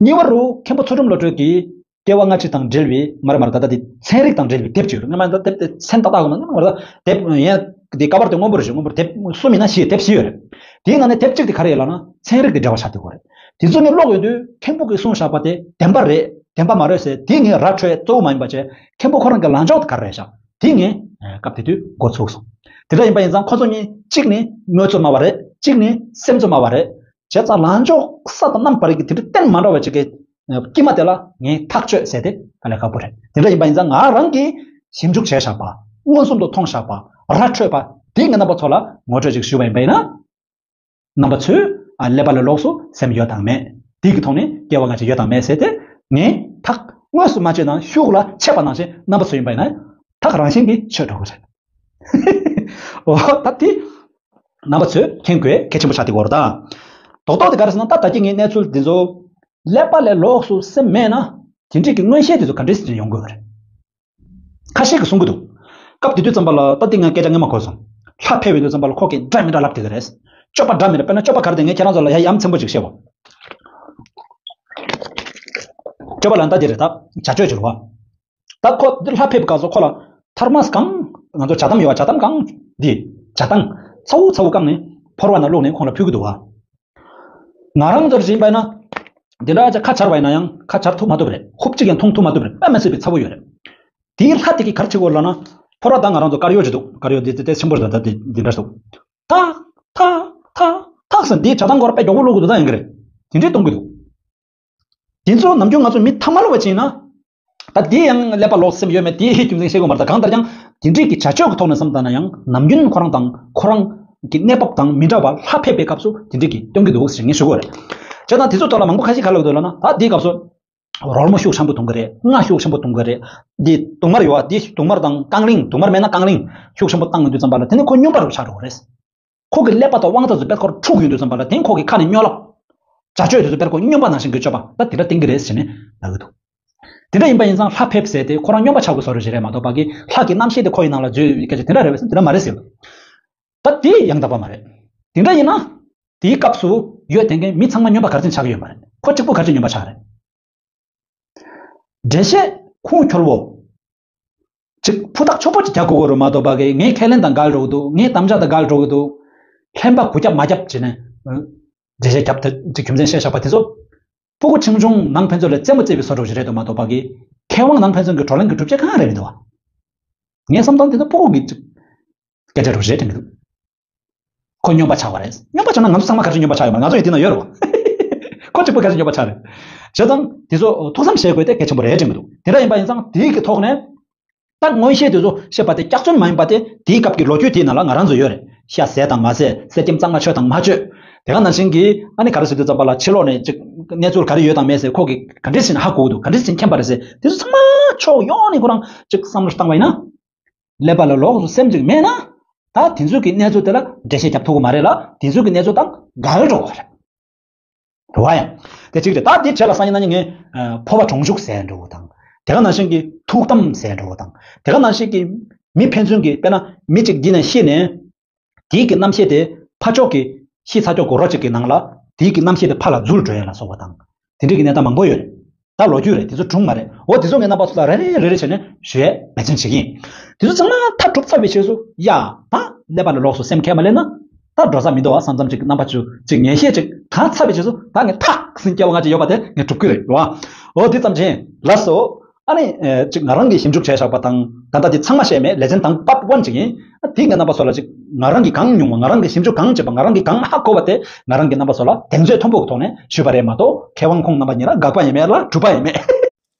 གཉིས་པ་རུ་མཁན་པོ་ཚུལ་ཁྲིམས་བློ་གྲོས་ཀྱིས་སྐྱེ་བ་སྔ་ཕྱི་དང་འབྲེལ་བའི། མ་རེད་མ་རེད། ད་ལྟ་དེ་ཚན་རིག་དང་འབྲེལ་བའི་དེབ་ཅིག་ཡོད་རེད། སྔ་མ་ད་དེབ་དེ་མཚན་ཏག་ཏག་ཡོད་མ་རེད། མ་རེད། ད་དེབ་ཡན་དེ་ཀ་བར་དེ་སྔོན་པོ་རེད་ཤག་སྔོན་པོ་དེབ་གསུམ་ཡིན་ན་བཞི། དེབ་བཞི་ཡོད་རེད། དེའི་ནང་ནས་དེབ་གཅིག་དེ་ག་རེ་ཡོད་ལབ་ན། ཚན་རིག་དེ་འབྲེལ་བ་ཆགས་བསྡད་ཡོད་རེད། དེ་ཚོ་ངས་ཀློག་ཡོང་དུས་མཁན་པོ་གིས་གསུངས་བཞག་པ་དེ་བདེན་པ་རེད་བདེན་པ་མ་རེད་ཟེར་དེ་ངས་ར་འཕྲོད་གཙོ་བོ་མ་ཡིན་པ་བྱས། མཁན་པོ་ཁོ་རང་གི་ལངས་ཕྱོགས་དེ་ག་རེ་རེད་ཤག་དེ་ངས་སྐབས་དེ་དུས་མགོ་ཚོས་སོང་། དེ་འདྲ་ཡིན་པ་ཡིན་ཙང་ཁོ་ཚོ་གཉིས་གཅིག་ནི་དངོས་གཙོ་སྨྲ་བ་རེད། གཅིག་ནི་སེམས་གཙོ་སྨྲ་བ་རེད། བྱས་ཙང་ལངས་ཕྱོགས་ས་དང་གནམ་བར་གྱི་དེ་འདྲ་གཏན་མ་འདྲ་བ་ཅིག་གི་དཀྱིལ་མ་དེ་ལ་ངས་ཐག་གཅོད་ཟེར་དེ་དཀའ་ལས་ཁག་པོ་རེད། དེ་འདྲ་ཡིན་པ་ཡིན་ཙང་ང་རང་གིས་ཞིབ་འཇུག་བྱས་བཞག་པ། མངོན་སུམ་དུ་མཐོང་བཞག་པ། ར་འཕྲོད་པ་དེ་ངས་རྣམ་པ་ཚོ་ལ་ངོ་སྤྲོད་ཅིག་ཞུས་པ་ཡིན་པ་ཡིན་ན། རྣམ་པ་ཚོས། ཨ། ཀླད་པ་ལ་ལོགས་སུ་སེམས་ཡོད་དང་མེད། དེ་གི་ཐོག་ནས་སྐྱེ་བ་སྔ་ཕྱི་ཡོད་དང་མེད་ཟེར་དེ། ངས་ཐག་དངོས་སུ་མ་ཆོད་ནའང་ཤུགས་ལ་ཆད་པ་ནང་བཞིན་རྣམ་པ་ཚོ་ཡིན་པ་ཡིན་ན་ཐག་རང་བཞིན་གྱིས་ཆོད་འགྲོ་གི་རེད། འོ་ད་དེ་རྣམ་པ་ཚོས་མཁྱེན་དགོས་གལ་ཆེན་པོ་ཆགས་བསྡད་ཡོད་རེད་ད། རྡོག་རྡོག་དེ་ག་རེ་ཟེར་ན། ད་ད་གིན་ངས་གནས་ཚུལ་འདི་ཚོ། ཀླད་པ་ལས་ལོགས་སུ་སེམས་མེད་ན། དེ་འདྲས་ཀྱི་མངོན་ཤེས་དེ་ཚོ་ག་འདྲས་སེ་ཡོང་དགོས་པ་རེད། ཁ་ཤས་ཀྱིས་གསུང་གི་འདུག་སྐབས་དེ་དུས་ཙམ་པ་ལ། ད་འདི་ང་སྐད་ཆ་སྔོན་མ་གོ་སོང་། ལྷ་ཕེབས་པའི་དུས་ཙམ་པ་ལ་ཁོ་གིས་འདྲ་མི་འདྲ་ལབ་བསྡད་ཀྱི་རེད། སྤྱོད་པ་འདྲ་མི་འདྲ། དཔེར་ན་སྤྱོད་པ་ག་རེ་རེད། ངས་ཁྱེད་རང་ཚོ་ལ་ཡ་ཡ་མཚན་པོ་ཅིག་བཤད་པ། སྤྱོད་པ་ལ་ད་འདི་རེད། ད་བྱ་སྤྱོད་ཅིག་རེད་བ། ད་ཁོ་འདི་ལྷ་ཕེབས་སྐབས་སུ་ཁོ་ལ་ཐར་མ་སི་གང་། ང་ཚོ་ཇ་དམ་ཡོད་བ། ཇ་དམ་གང་། འདི་ཇ་དམ་ཚ་བོ་ཚ་བོ་བཀང་ནས་ཕོར་པ་ནང་བླུགས་ནས་ཁོང་ལ་ཕུལ་གྱི་འདུག་བ། ང་རང་ཚོར་ཡིན་པ་ཡིན་ན། འདི་འདྲ་ཅིག་ཁ་འབྱར་བ་ཡིན་ན་ཡང་ཁ་འབྱར་ཐུབ་མ་ཐུབ་རེད། ཧུབ་གཅིག་ཡང་འཐུང་ཐུབ་མ་ཐུབ་རེད། དཔེ་མི་སྲིད་པའི་ཚ་བོ་ཡོད་རེད། དེའི་ལྷ་དེ་གིས་ག་རེ་བྱེད་དགོས་ལབ་ན། ཕོར་པ་དང་ང་རང་ཚོ་དཀར་ཡོལ་ཅིག་འདུག་དཀར་ཡོལ་འདི་དེ་ཆེན་པོ་རེད། ད་འདི་འདི་འདྲ་འདུག་ཐག་ཐག་ཐག་ཐག་ཟེར་འདིའི་ཇ་དམ་སྐོར་དཔེ་མགྱོགས་པོ་བླུགས་དགོས་འདུག་ད་ཡིན་གྱི་རེད། དེ་འདྲས་གཏོང་གི་འདུག་དེ་ཚོ་ནམ་རྒྱུན་ང་ཚོ་མི་ཐ་མལ་བ་ཅིག་ཡིན་ན། ད་དེ་ཡང་ཀླད་པ་ལོག་སེམས་ཡོད་མེད་དེའི་རྒྱུ་མཚན་བཤད་དགོས་མ་རེད། ད་གང་ལྟར་ཀྱང་དེ་འདྲས་ཀྱི་བྱ་སྤྱོད་ཀྱི་ཐོག་ནས་བསམ་བཏང་ན་ཡང་ནམ་རྒྱུན་ཁོ་རང་དང་ཁོ་རང་གི་གནས་བབ་དང་མི་འདྲ་བ་ལྷ་ཕེབས་པའི་སྐབས་སུ་དེ་འདྲས་ཀྱི་སྟོན་གྱི་འདུག་ཟེར་ངས་ཞུ་དགོས་རེད། བྱས་ཙང་དེ་ཚོ་ཐོག་ལ་མང་པོ་ཁ་ཤས་ག་རེ་ལབ་ཀྱི་འདུག་ལབ་ན། ད་དེའི་སྐབས་སུ་རོལ་མོ་ཤུགས་ཆེན་པོ་གཏོང་གི་རེད། རྔ་ཤུགས་ཆེན་པོ་གཏོང་གི་རེད། འདི་དུང་དམར་ཡོད་བ། འདི་དུང་དམར་དང་རྐང་གླིང་། དུང་དམར་མེད་ན་རྐང་གླིང་ཤུགས་ཆེན་པོ་བཏང་ཡོང་དུས་ཙམ་པ་ལ་དེ་ནི་ཁོ་སྨྱོན་པ་རུ་ཆགས་འགྲོ་གི་རེད། ཁོ་གི་ཀླད་པ་དང་དབང་རྩ་ཚོ་དཔེ་ཁོར་འཁྲུག་ཡོང་དུས་ཙམ་པ་ལ་དེ་ཁོ་གི་ཁ་ནས་སྨྱོ་ལབ། བྱ་སྤྱོད་དེ་ཚོ་དཔེ་ཁོ་སྨྱོན་པ་ནང་བཞིན་གྱི་སྤྱོད་པ་ད་དེ་འདྲ་བསྟན་གྱི་རེད་ཟེར་ནས་ལབ་ཀྱི་འདུག་དེ་འདྲ་ཡིན་པ་ཡིན་ཙང་ལྷ་ཕེབས་ཟེར་དེ་ཁོ་རང་སྨྱོན་པ་ཆགས་དགོས་བཟོ་འདྲ་ཞིག་རེད་མ་གཏོགས། ཕ་གི་ལྷ་གི་རྣམ་ཤེས་དེ་ཁོ་ཡི་ནང་ལ་འཛུལ་ཡོད་སྐད་ཆ་དེ་འདྲ་རེད་པས། དེ་འདྲ་མ་རེད་ཟེར། ད་དེ་ཡང་དག་པ་མ་རེད། དེ་འདྲ་ཡིན་ན། དེའི་སྐབས་སུ་ཡོད་དེ་མཁན་མི་ཚང་མ་སྨྱོན་པ་ག་རེ་བྱས་ནས་ཆགས་ཀྱི་ཡོད་མ་རེད། ཁོ་གཅིག་པུ་ག་རེ་བྱས་ནས་སྨྱོན་པ་ཆགས་རེད། འགྲེལ་བཤད་ཁུངས་འཁྱོལ་བོ། ཅིག་ཕུ་ཐག་ཆོད་པོ་ཅིག་རྒྱག་དགོས་ཀྱི་རེད་མ་གཏོགས་པ་གི་ངས་ཁས་ལེན་དང་འགལ་འགྲོ་གི་འདུག་ངས་དམ་བཅའ་དང་འགལ་འགྲོ་གི་འདུག་ལྷན་པ་གུ་རྒྱབ་མ་རྒྱབ་བྱས་ནས་འགྲེལ་བཤད་རྒྱབ་དེ་ཅིག་རྒྱུ་མཚན་བཤད་བཞག་པ་དེ་ཚོ། ཕྲུ་གུ་ཆུང་ཆུང་ནང་ཕན་ཚུན་ལ་རྩེད་མོ་རྩེ་བའི་བཟོ་འདྲ་ཞིག་རེད་འདུག་མ་གཏོགས་པ་གི་མཁས་དབང་ནང་ཕན་ཚུན་གྱི་བགྲོ་གླེང་གི་གྲུབ་ཆ་གང་རེད་མི་འདུག་བ། ངས་བསམ་སྟངས་དེ་ཚོ་ཕྲུ་གུ་གི་ཅིག་སྐད་ཆ་འདྲ་ཞིག་རེད་དྲན་གི་འདུག་ཁོ་སྨྱོན་པ་ཆགས་པ་རེད། སྨྱོན་པ་ཆགས་ན་ང་ཚོ་ཚང་མ་ག་རེ་སྨྱོན་པ་ཆགས་ཡོད་མ་རེད། ང་ཚོ་ཡི་དེ་ན་ཡོད་རེད་བ། ཁོ་གཅིག་པུ་ག་རེ་སྨྱོན་པ་ཆགས་རེད། བྱས་ཙང་དེ་ཚོ་ཐུགས་བསམ་བཞེས་དགོས་དེ་གལ་ཆེན་པོ་རེད་དྲན་གི་འདུག་དེ་འདྲ་ཡིན་པ་ཡིན་ཙང་དེའི་གི་ཐོག་ནས། ད་མངོན་ཤེས་དེ་ཚོ་བཤད་པ་དེ་སྐྱག་རྫུན་མ་ཡིན་པ་དེ་དེའི་སྐབས་ཀྱི་ལོ་རྒྱུས་དེའི་ནང་ལ་ང་རང་ཚོ་ཡོད་རེད། ཤ་བཟས་དང་མ་བཟས། གསེར་སྐྱེམས་གཙང་མ་མཆོད་དང་མ་མཆོད། དེ་ག་ནང་བཞིན་གྱི་ཨ་ནི་ག་རེ་ཟེར་དུས་ཙམ་པ་ལ་ཕྱི་ལོགས་ནས་ཅིག་གནས་ཚུལ་ག་རེ་ཡོད་དང་མེད་ཟེར་ཁོ་གིས་ག་འདྲས་ཟེར་ནས་ཧ་གོ་གི་འདུག་ག་འདྲས་ཟེར་མཁྱེན་པ་རེད་ཟེར། དེ་ཚོ་ཚང་མ་ཕྱོགས་ཡོངས་ནས་ཁོ་རང་ཅིག་བསམ་བློ་བཏང་བ་ཡིན་ན། ཀླད་པ་ལ་ལོགས་སུ་སེམས་ཅིག་མེད་ན། ད་དེ་ཚོའི་གི་གནས་ཚུལ་དེ་ལ་འགྲེལ་བཤད་རྒྱབ་ཐུབ་ཀྱི་མ་རེད་ལ། དེ་ཚོའི་གི་གནས་ཚུལ་དང་འགལ་འགྲོ་གི་རེད། རེད་བ་ཡང་། དེ་གཅིག་རེད། ད་དེ་བྱས་ལ་སང་ཉིན་གནངས་ཉིན་ངས་ཨ་འཕོ་བ་གྲོང་འཇུག་ཟེར་འགྲོ་བ་དང་། དེ་ག་ནང་བཞིན་གྱི་ཐུགས་དམ་ཟེར་འགྲོ་བ་དང་། དེ་ག་ནང་བཞིན་གྱི་མི་ཕན་ཚུན་གྱི་དཔེར་ན་མི་གཅིག་འདི་ནས་ཤི་ནས། དེའི་གི་རྣམ་ཤེས་དེ་ཕར་ཕྱོགས་ཀྱི་ཤི་ཚར་ཕྱོགས་སྒོ་ར་གཅིག་གི་ནང་ལ་དེའི་གི་རྣམ་ཤེས་དེ་ཕར་ལ་འཛུལ་འགྲོ་ཡ་ལ་སོགས་པ་དང་། དེ་འདྲའི་གི་གནས་སྟངས་མང་པོ་ཡོད་རེད། ད་ལོ་རྒྱུས་རེད། དེ་ཚོ་བྱུང་མ་རེད། འོ་དེ་ཚོ་ངས་རྣམ་པ་ཚོ་ལ་རེ་རེ་རེ་རེ་བྱས་ནས་ཞུ་ཡས་འབད་བརྩོན་བྱེད་ཀྱི་ཡིན། དེ་ཚོ་ཚང་མ་མཐར་གྲུབ་ཚར་བའི་རྗེས་སུ་ཡ། ད་ཀླད་པ་ལ་ལོགས་སུ་སེམས་ཁས་མ་ལེན་ན། ད་འགྲོ་ས་མི་འདུག་བ་བསམ་བསམ་ཅིག་རྣམ་པ་ཚོ་ཅིག་ངེས་ཤེས་ཅིག་གང་ཚར་བའི་རྗེས་སུ་ད་ངས་ཐག་ཟིན་སྐྱེ་བ་ང་ཅིག་ཡོད་པ་དེ་ངས་སྒྲུབ་ཀྱི་རེད་བ། འོ་དེ་ཙམ་བྱས་ལགས་སོ། ཨ་ནི་ཨེ་ཅིག་ང་རང་གིས་ཞིབ་འཇུག་བྱས་བཞག་པ་དང་ད་ལྟ་དེ་ཚང་མ་བཤད་མེད། ལེ་ཚན་དང་པར་ཊི་ཝན་ཅིག་ཡིན། ཨ་དེ་ངས་རྣམ་པ་ཚོ་ལ་ཅིག་ང་རང་གིས་གང་མྱོང་བ། ང་རང་གིས་ཞིབ་འཇུག་གང་བྱས་པ། ང་རང་གིས་གང་ཧ་གོ་བ་དེ་ང་རང་གིས་རྣམ་པ་ཚོ་ལ་གདེང་ཚོད་མཐོན་པོ་གི་ཐོག་ནས་ཞུས་པ་རེད་མ་གཏོགས། མཁས་དབང་ཁོང་རྣམ་པ་གཉིས་ལ་དགག་པ་ཡང་མེད་ལ་གྲུབ་པ་ཡང་མེད།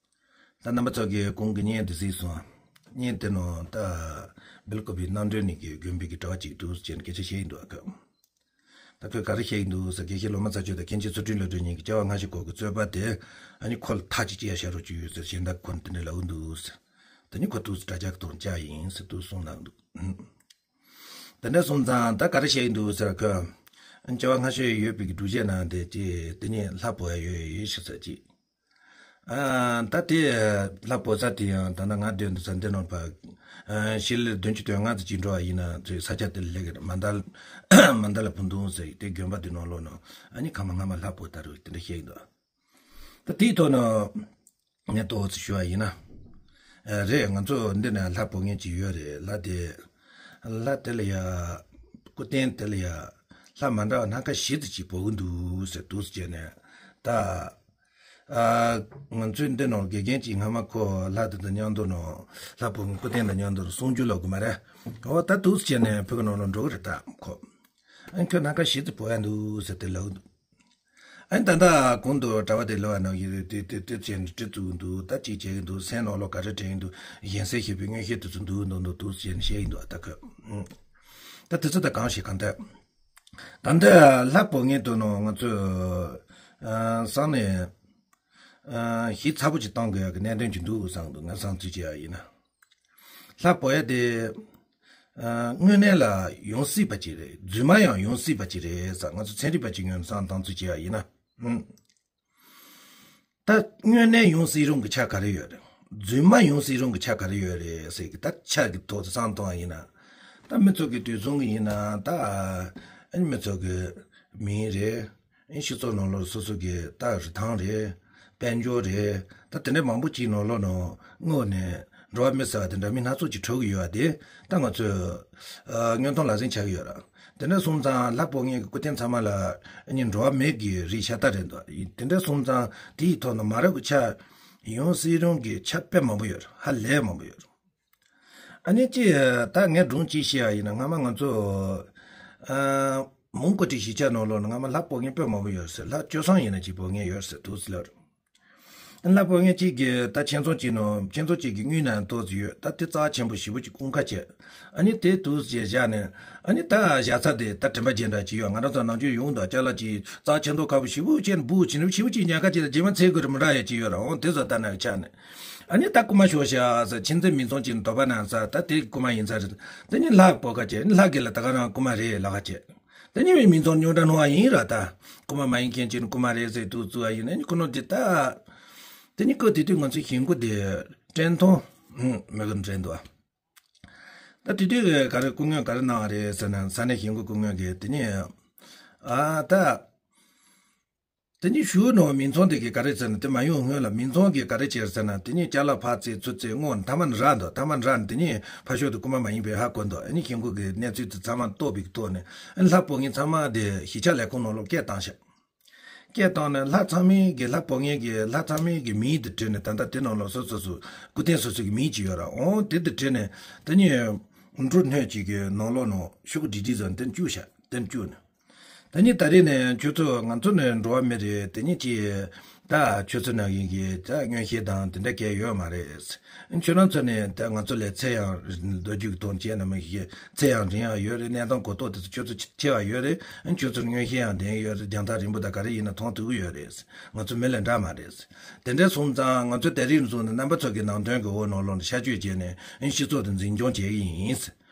ད་རྣམ་པ་ཚོ་གིས་གོང་གི་བརྙན་དེ་གཟིགས་སོང་། བརྙན་དེ་ནང་ད་སྦེལ་ཀོབ་པའི་གནམ་གྲུ་ནས་ཀྱི་དགོན་པའི་གི་གྲྭ་བ་ཅིག་འདུག་ཅེས་སྐད་ཆ་བཤད་ཡིན་འདུག་ཨ་ཁ། ད་ཁོས་ག་རེ་བཤད་ཀྱི་འདུག་ཟེར། དགེ་བཤེས་སློབ་མ་ཚ་ཆོས་དང་མཁན་ཆེན་ཚུལ་ཁྲིམས་བློ་གྲོས་གཉིས་ཀྱིས་སྐྱེ་བ་སྔ་ཕྱི་སྐོར་གྱི་རྩོད་པ་དེ་ཨ་ནི་ཁོ་ལ་ཐག་གཅིག་བཅད་བཞག་རོགས་ཅིག་ཡོད་ཟེར་གཞན་དག་ཁོ་དེ་འདྲ་ལབ་ཀྱི་འདུག་ཟེར། དེ་ནི་ཁོ་ཏོག་ཙམ་དྲ་རྒྱ་གི་ཐོག་བཅར་ཡིན་ཟེར་དུ་གསུངས་གནང་འདུག་དེ་འདྲ་སོང་ཙང་ད་ག་རེ་བཤད་ཀྱི་འདུག་ཟེར། ཁོས་སྐྱེ་བ་སྔ་ཕྱི་ཡོད་པའི་གི་སྒྲུབ་བྱེད་ནང་དེ་ཅི་དེ་ནི་ལྷ་འབོད་ཡ་ཡོད་ཡོད་ཞེས་ཟེར་ཅིག་ཨ། ད་དེ་ལྷ་འབོད་ས་དེ་ཡང་ད་ནང་ང་སྡོད་འདུག་ས་འདི་ནང་པ། ཨ། ཤི་ལེ་བདུན་ཅུ་དོན་ལྔ་ཙམ་ཅིག་འགྲོ་བ་ཡིན་ན་ཚོའི་ས་ཆ་དེ་ལ་སླེབས་ཀྱི་རེད། མ་མདའ་མ་མདའ་ལ་བུ་འདུག་ཟེར། དེ་དགོན་པ་དེ་ནང་ལོགས་ནང་ཨ་ནི་ཁ་མ་སྔ་མ་ལྷ་འབོད་ད་རུ་དེ་འདྲ་བཤད་ཀྱི་འདུག་ད་དེའི་ཐོག་ནས་ངས་ཏོག་ཙམ་ཞུ་བ་ཡིན་ན། ཨ། རེད། ང་ཚོ་འདི་ནས་ལྷ་འབོད་མཁན་ཅིག་ཡོད་རེད། ལྷ་དེ་ལྷ་དེ་ལ་ཡ་སྐུ་རྟེན་དེ་ལ་ཡ་ལྷ་མ་འདྲ་བ་སྣ་ཁ་བཞི་ཙམ་ཅིག་འབོད་ཀྱི་འདུག་ཟེར་འདུག་ཟེར་བྱས་ནས་ད། ཨ། ང་ཚོའི་འདི་ནང་དགེ་རྒན་གྱིས་སྔ་མ་ཁོ་ལྷ་དེ་དང་མཉམ་དུ་ནང་ལྷ་བུ་མོའི་སྐུ་རྟེན་དང་མཉམ་དུ་གསུང་ཆོས་ལབ་དགོས་མ་རེད། འོ་ད་འདུག་སེ་བྱས་ནས་བོད་ཀྱི་ནང་ལ་འགྲོ་གི་རེད་ད་ཁོ། ཨ་ནི་ཁྱོད་སྣ་ཁ་བཞི་ཙམ་འབོད་ཡ་འདུག་ཟེར་ཏེ་ལབ་འདུག་ཨ་ནི་ད་ལྟ་གོང་དུ་གྲྭ་པ་དེ་ལབ་པ་ནང་བཞིན་དེ་དེ་དེ་བྱས་ནས་གྲི་བཙུགས་འདུག་ད་ཅིག་བྱེད་ཀྱི་འདུག་སེམས་ནང་ལོགས་ག་རེ་དྲན་གྱི་འདུག་གཞན་སེམས་ཤེས་པའི་མངོན་ཤེས་དེ་ཚོ་འདུག་འདུག་འདུག་འདུག་སེ་བྱས་ནས་བཤད་ཀྱི་འདུག་ད་ཁོས། ཨ། ད་དེ་ཚོ་ད་གང་ཞིག་གང་ལྟར། ད་ལྟ་ལྷ་འབོད་མཁན་དེ་ནང་ང་ཚོས་ཨ་སང་ནས་ཨ་ཞིབ་ཚགས་པོ་ཅིག་གཏོང་དགོས་ཡག་གི་གནད་དོན་ཅིག་འདུག་བསམ་འདུག་ང་བསམ་ཚུལ་བྱས་པ་ཡིན་ན། ལྷ་འབོད་ཡ་དེ་ཨ་དངོས་གནས་ལ་ཡོང་སྲིད་པ་ཅིག་རེད། རྫུན་མ་ཡང་ཡོང་སྲིད་པ་ཅིག་རེད་བསམ། ང་ཚོ་ཚན་རིག་པ་ཅིག་ངོས་ནས་བསམ་བཏང་ཚུལ་བྱས་པ་ཡིན་ན། ཨུམ། ད་དངོས་གནས་ཡོང་སྲིད་རུང་གི་ཆ་ག་རེ་ཡོད་རེད། རྫུན་མ་ཡོང་སྲིད་རུང་གི་ཆ་ག་རེ་ཡོད་རེད་ཟེར་གི་ད་ཆ་གི་ཐོག་ཏུ་བསམ་བཏང་བ་ཡིན་ན། ད་མི་ཚོ་གི་དུས་མཚུངས་གི་ཡིན་ན་ད་ཨ་ནི་མི་ཚོ་གི་མིང་རེད། ཨ་ནི་སྤྱི་ཚོགས་ནང་ལོགས་སོ་སོ་གི་ད་རིན་ཐང་རེད། དཔལ་འབྱོར་རེད། ད་དེ་འདྲ་མང་པོ་ཅིག་ནང་ལོགས་ནང་དངོས་ནས་འགྲོ་བ་མི་ཟེར་བ་དེ་འདྲ་མི་སྣ་ཚོགས་ཀྱི་གྲོགས་ཀྱི་ཡོད་པ་དེ་ད་ང་ཚོས་ཨ་བརྙན་ཐུང་ལག་ཟིན་ཆགས་ཀྱི་ཡོད་ར། དེ་འདྲ་སོང་ཙང་ལྷ་འབོད་མཁན་གྱི་སྐུ་རྟེན་ཚང་མ་ལ་ཨ་ནི་འགྲོ་བ་མིའི་རིགས་ཤ་སྟག་རེད་འདུག་དེ་འདྲ་སོང་ཙང་དེའི་ཐོག་ནས་མ་རབས་ཀྱི་ཆ་ཡོང་སྲིད་རུང་གི་ཆ་དཔེ་མང་པོ་ཡོད་རེད། ཧ་ལས་མང་པོ་ཡོད་རེད། ཨ་ནི་ཅི་ད་ངས་སྒྲུང་ཅིག་བཤད་པ་ཡིན་ན་སྔ་མ་ང་ཚོ་ཨ་མོན་གྷོ་གྲུ་བཞི་ཆ་ནང་ལོགས་ནས་སྔ་མ་ལྷ་འབོད་མཁན་དཔེ་མང་པོ་ཡོད་རེད་ཟེར། ལྷ་སྤྱོད་བཟང་ཡིན་ན་ཅིག་འབོད་མཁན་ཡོད་རེད་ཟེར་འདུག་ཟེར་ལབ་རེད། ལྷ་འབོད་མཁན་གཅིག་གིས་ད་ཆེ་ཚང་གཅིག་ནང་ཆེ་ཚང་གཅིག་གི་དངུལ་ནང་ཏོག་ཙམ་ཡོད། ད་དེ་རྩ་ཆེན་པོ་ཞེ་པོ་ཅིག་སྐུང་ཁ་བྱས། ཨ་ནི་དེ་འདུག་ཅེས་བཞག་ནས་ཨ་ནི་ད་བཞག་ས་དེ་ད་དྲན་པ་བརྗེད་འདྲ་ཅིག་ཡོད། ང་རང་ཚོ་ནམ་རྒྱུན་ཡོང་དུས་ཅ་ལག་ཅིག་རྩ་ཆེན་ཏོག་ཁ་པོ་ཞེ་པོ་ཅིག་འབུ་ཆེན་པོ་ཞེ་པོ་ཅིག་ཉར་ཁ་ཅིག་ལ་རྗེས་མ་འཚོལ་དགོས་རེད་མི་འདྲ་ཡ་ཅིག་ཡོད་ར། འོང་དེ་ཚོ་ལྟ་ན་ཆགས་ནས་ཨ་ནི་ད་རྐུ་མ་ཤོར་ཤག་ཟེར། ཁྱིམ་མཚེས་མི་ཚང་གཅིག་ནས་དོགས་པ་གནང་ས་ད་དེ་རྐུ་མ་ཡིན་ས་རེད། དེ་ནི་ལྷ་འབོད་ཁ་བྱས། ལྷ་གིས་ལ་ད་ག་རང་རྐུ་མ་རེད་ལབ་ཁ་བྱས། དེ་ནི་མི་ཚང་རྙོག་དྲ་སྣང་བ་ཡིན་ར། ད་རྐུ་མ་མ་ཡིན་མཁན་ཅིག་ནི་རྐུ་མ་རེད་ཟེར་འདུག་བཙུགས་པ་ཡིན་ན་ནི་ཁོ་ནོ་དེ་ད། དེ་ནི་ཁོ་དེ་དུས་ང་ཚོའི་ཞིང་སྐུ་དེ་བཀྲས་མཐོང་མི་གི་འདྲེན་འདུག་ད་དེ་དུས་ག་རེ་སྐུ་ངོ་ག་རེ་གནང་བ་རེད་ཟེར་ན་ས་གནས་ཞིང་སྐུ་སྐུ་ངོ་གིས་དེ་ནི་ཨ་ད། དེ་ནས་ཞུ་ནོ་མིང་ཚང་དེ་གི་ག་རེ་ཟེར་ན། དེ་མ་ཡོང་སྔོན་ལ་མིང་ཚང་གི་ག་རེ་བྱས་ཟེར་ན། དེ་ནས་ཅ་ལག་ཕར་བཙལ་ཚུར་བཙལ་སྔོན་མཐའ་མ་ནི་རག་འདུག་མཐའ་མ་རག་ནས་དེ་ནས་ཕར་ཕྱོགས་དེ་རྐུན་མ་མ་ཡིན་པའི་ཧ་གོ་འདུག་ཨ་ནི་ཁྱེད་ཀྱི་གནས་ཚུལ་དེ་ཚང་མ་རྟོགས་པའི་ཐོག་ནས། ཨ་ནི་ལྷ་བོར་མཁན་ཚང་མ་དེ་གཞིས་ཆགས་ལས་ཁུངས་ནང་ལོགས་སྐད་བཏང་ཤག་སྐད་བཏང་ནས་ལྷ་ཚང་མའི་གི་ལྷ་བོར་མཁན་གི་ལྷ་ཚང་མའི་གི་མིང་དེ་བྲིས་ནས། ད་ལྟ་དེ་ནང་ལོགས་སོ་སོ་སོ་སྐུ་རྟེན་སོ་སོ་གི་མིང་ཅིག་ཡོད་ར། འོང་དེ་དེ་བྲིས་ནས་དེ་ནས་འབྲུ་སྣོད་ཅིག་གི་ནང་ལོགས་ནང་ཤོག་གུ་བྲིས་བྲིས་ཟེར་ནས་དེ་བཅུག་ཤག་དེ་བཅུག་ནས། ད་ནི་ད་རེས་ནས་ཁྱོད་ཚོ་ང་ཚོ་ནས་འགྲོ་བ་མི་རེད། དེ་ནི་ཅི། ད་ཁྱོད་ཚོ་ནང་བཞིན་གྱི་ད་མངོན་ཤེས་དང་དེ་འདྲ་གས་ཡོད་མ་རེད། ཁྱོད་རང་ཚོ་ནས་ད་ང་ཚོ་ལས་ཚེ་ཡང་ལོ་རྒྱུས་ཀྱི་དོན་བྱས་ན་མི་ཤེས། ཚེ་ཡང་རིང་ཡང་ཡོད་རེད། གནས་སྟངས་གོ་རྟོགས་དེ་ཚོ་ཁྱོད་ཚོ་ཆེ་བ་ཡོད་རེད། ཁྱོད་ཚོར་མངོན་ཤེས་ཡང་ལྡན་ཡོད་རེད། རྒྱང་ཐག་རིང་པོ་ད་ག་རེ་ཡིན་ན་མཐོང་ཐུབ་ཀྱི་ཡོད་རེད། ང་ཚོ་མི་ལས་འདྲ་མ་རེད། དེ་འདྲ་སོང་ཙང་ང་ཚོ་ད་རེས་བཟུང་ནས་རྣམ་པ་ཚོ་གི་ནང་དོན་གྱི་འོག་ནང་ལོགས་ནས་ཤར་བསྐྱོད་བྱས་ནས་སྤྱི་ཚོགས་དེ་འཛིན་སྐྱོང་བྱེད་ཀྱི་ཡིན།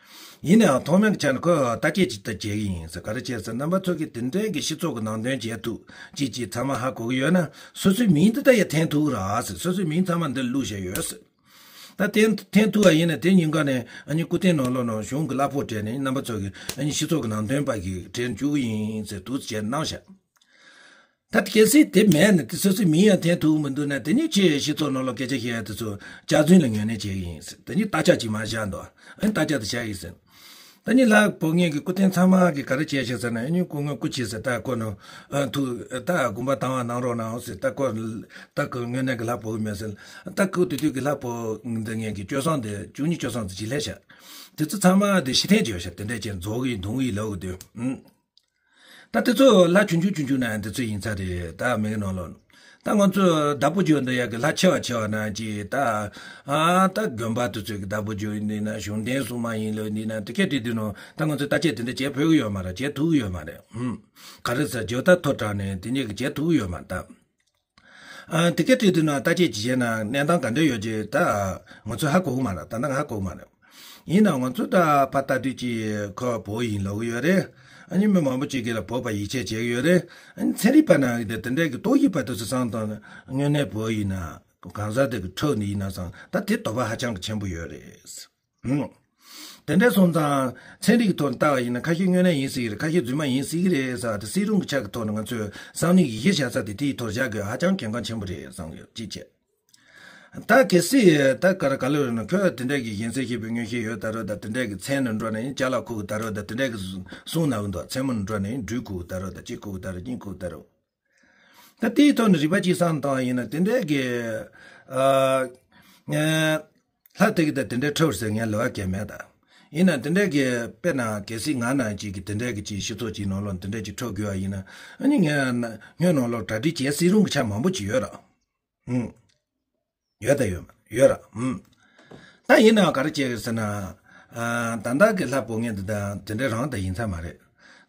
ཡིན་ནའང་ཐོག་མའི་ཆ་ནས་ཁོས་བརྟག་དཔྱད་ཅིག་ད་བྱེད་ཀྱི་ཡིན་ཟེར། ག་རེ་བྱས་ཟེར། རྣམ་པ་ཚོ་གིས་དེ་འདྲའི་གི་སྤྱི་ཚོགས་ཀྱི་ནང་དོན་བྱེད་ཐུབ་ཅིག་ཅིག་ཚང་མ་ཧ་གོ་གི་ཡོད་ན། སོ་སོའི་མིང་འདི་ད་ཡ་འཐེན་ཐུབ་ར་ཟེར། སོ་སོའི་མིང་ཚང་མ་འདིར་བླུགས་བཞག་ཡོད་ཟེར། ད་འཐེན་འཐེན་ཐུབ་པ་ཡིན་ན་དེ་ཉིན་ག་ནས་ཨ་ནི་སྐུ་རྟེན་ནང་ལོགས་ནང་གཞུང་གི་གླ་ཕོགས་སྤྲད་ནས་རྣམ་པ་ཚོ་གི་ཨ་ནི་སྤྱི་ཚོགས་ཀྱི་ནང་དོན་པ་གི་གྲས་བཅུག་གི་ཡིན་ཟེར་འདུག་བྱས་གནང་བཞག་ད་གལ་སྲིད་དེ་མེད་ན། དེ་སོ་སོའི་མིང་ཡང་འཐེན་ཐུབ་མི་འདུག་ན། དེ་ནི་ཁྱེད་སྤྱི་ཚོགས་ནང་ལ་སྐད་ཆ་བཤད་ཡ་དེ་ཚོ་སྐྱག་རྫུན་ལ་ངོས་ལེན་བྱེད་ཀྱི་ཡིན་ཟེར། དེ་ནི་བརྟག་དཔྱད་ཅིག་མ་བཞག་འདུག་ཨ་ནི་བརྟག་དཔྱད་དེ་བྱ་ཡིན་ཟེར། ད་ནི་ལྷ་བོར་མཁན་གྱི་སྐུ་རྟེན་ཚང་མ་གི་ག་རེ་བྱས་ཤག་ཟེར་ན། ཨ་ནི་སྐུ་ངོ་སྐུ་མཁྱེན་ཟེར། ད་ཁོ་ནི་ཨ་ཐུགས་ད་དགོངས་པ་དྭངས་པ་གནང་རོགས་གནང་ཟེར། ད་ཁོ་ད་ཁོ་དངོས་གནས་ཀྱི་ལྷ་བོར་གི་མེད་ཟེར། ད་ཁོ་དེ་དུས་ཀྱི་ལྷ་བོར་འདི་ངན་གྱི་སྤྱོད་བཟང་དེ་བཅུ་གཉིས་སྤྱོད་བཟང་དེ་ཅིག་ལས་ཤག་དེ་ཚོ་ཚང་མ་དེ་ཕྱིར་འཐེན་བྱས་ཤག་དེ་འདྲ་ཅན་རྫོགས་གི་འདུག་ཡིན་ལོག་གི་དུས། ཨུམ། ད་དེ་ཚོ་ལྷ་ཆུང་ཆུང་ཆུང་ཆུང་ན་དེ་ཚོ་ཡིན་ས་རེད། ད་མི་གི་ནང་ལོགས་ད་ང་ཚོ་བདག་པོ་རྒྱུ་འདི་ཡ་གི་ལྷ་ཆེ་བ་ཆེ་བ་ན་ཅི། ད་ཨ་ད་དགོན་པ་དེ་ཚོ་གི་བདག་པོ་རྒྱུ་འདི་ན་གཞུང་འདན་སྲུང་མ་ཡིན་ལོ་འདི་ན་དེ་གས་དེ་དུས་ནང་ད་ང་ཚོ་ད་བྱས་དེ་འདྲ་བྱེད་ཕོད་གི་ཡོད་མ་རེད། བྱེད་ཐུབ་གི་ཡོད་མ་རེད། ཧུམ། ག་རེ་ཟེར་རྒྱུ་ད་ཐོ་དྲག་ནས་དེ་ཉིད་ཀྱི་བྱེད་ཐུབ་གི་ཡོད་མ་རེད། ད། ཨ་དེ་ག་དུས་དུས་ན་ལྟ་ཅེས་ཅི་བྱས་ན་གནས་སྟངས་ག་འདྲ་ཡོད་ཅེས་ད་ང་ཚོ་ཧ་གོ་གི་མ་རེད། ད་ནང་ཧ་གོ་གི་མ་རེད། ཡིན་ནའང་ང་ཚོ་ད་ཕ་ལྟ་དུས་ཀྱི་ཁོ་བོད་ཡིན་ལབ་གི་ཡོད་རེད། ཨ་ནི་མི་མང་པོ་ཅིག་གིས་ལ་བོད་པ་ཡིད་ཆེས་བྱེད་གི་ཡོད་རེད། ཨ་ནི་ཚན་རིག་པ་ནང་གི་དེ་དེ་འདྲའི་གི་ཏོག་དབྱིབས་པ་དེ་ཚོ་བསམ་བཏང་ན་དངོས་གནས་བོད་ཡིན་ན་གང་ཟག་དེ་གི་ཁྲག་ནི་ཡིན་ན་བསམ་ད་དེ་དོགས་པ་ཧ་ཅང་གི་ཆེན་པོ་ཡོད་རེད། ཧུམ། དེ་འདྲ་སོང་ཙང་ཚན་རིག་གི་ཐོག་ནས་ལྟ་བ་ཡིན་ན་ཁ་ཤས་དངོས་གནས་ཡིན་སྲིད་ཀྱི་རེད། ཁ་ཤས་རྫུན་མ་ཡིན་སྲིད་ཀྱི་རེད་ཟེར་བ་དེ་སྲིད་རུང་གི་ཆ་གི་ཐོག་ནས་ང་ཚོས་བསམ་བློ་ཡིད་ཆེས་བྱ་ས་དེ་དེའི་ཐོག་བཞག་དགོས་ཧ་ཅང་གལ་འགངས་ཆེན་པོ་རེད་བསམ་ཡོད་ཅིག་བྱས། ད་གལ་སྲིད་ད་ག་རེ་ག་ལེར་ཡོད་ན་ཁོས་དེ་འདྲ་གི་གཞན་སེམས་ཤེས་པའི་མངོན་ཤེས་ཡོད་ད་རོགས་དང་། དེ་འདྲ་གི་མཚན་ནས་འགྲོ་ན་ཡིན་ཅ་ལག་ཁུག་ད་རོགས་དང་། དེ་འདྲ་གི་གསུང་ན་གི་འདུག་མཚན་མོ་ནས་འགྲོ་ན་ཡིན་སྦྲུལ་ཁུག་ད་རོགས་དང་། གཅིག་ཁུག་ད་རོགས་གཉིས་ཁུག་ད་རོགས། ད་དེའི་ཐོག་ནས་རིག་པ་གཅིག་བསམ་བཏང་ཡིན་ན་དེ་འདྲའི་གི་ཨ་ངས་ལྷ་དེ་གི་ད་དེ་འདྲའི་ཁྲོད་ཟེར་ངས་ལོ་ཡ་གས་མེད་ད། ཡིན་ན་དེ་འདྲའི་གི་དཔེར་ན་གལ་སྲིད་ང་ནང་གཅིག་གི་དེ་འདྲའི་གི་ཅིག་སྤྱི་ཚོགས་ཅིག་ནང་ལོགས་དེ་འདྲའི་ཅིག་ཁྲོད་དགོས་པ་ཡིན་ན། ཨ་ནི་ངས་ན་སྔོན་ནང་ལོགས་གྲ་སྒྲིག་བྱས་སྲིད་རུང་གི་ཆ་མང་པོ་ཅིག་ཡོད་ར། ཧུམ། ཡོད་ད་ཡོད་མ་ཡོད་ར། ཧུམ། ད་ཡིན་ནའང་ག་རེ་བྱེད་ཀྱི་ཟེར་ན། ཨ་ད་ལྟ་གི་ལྷ་བོར་མཁན་འདི་དང་དེ་འདྲའི་རང་ད་ཡིན་ས་མ་རེད།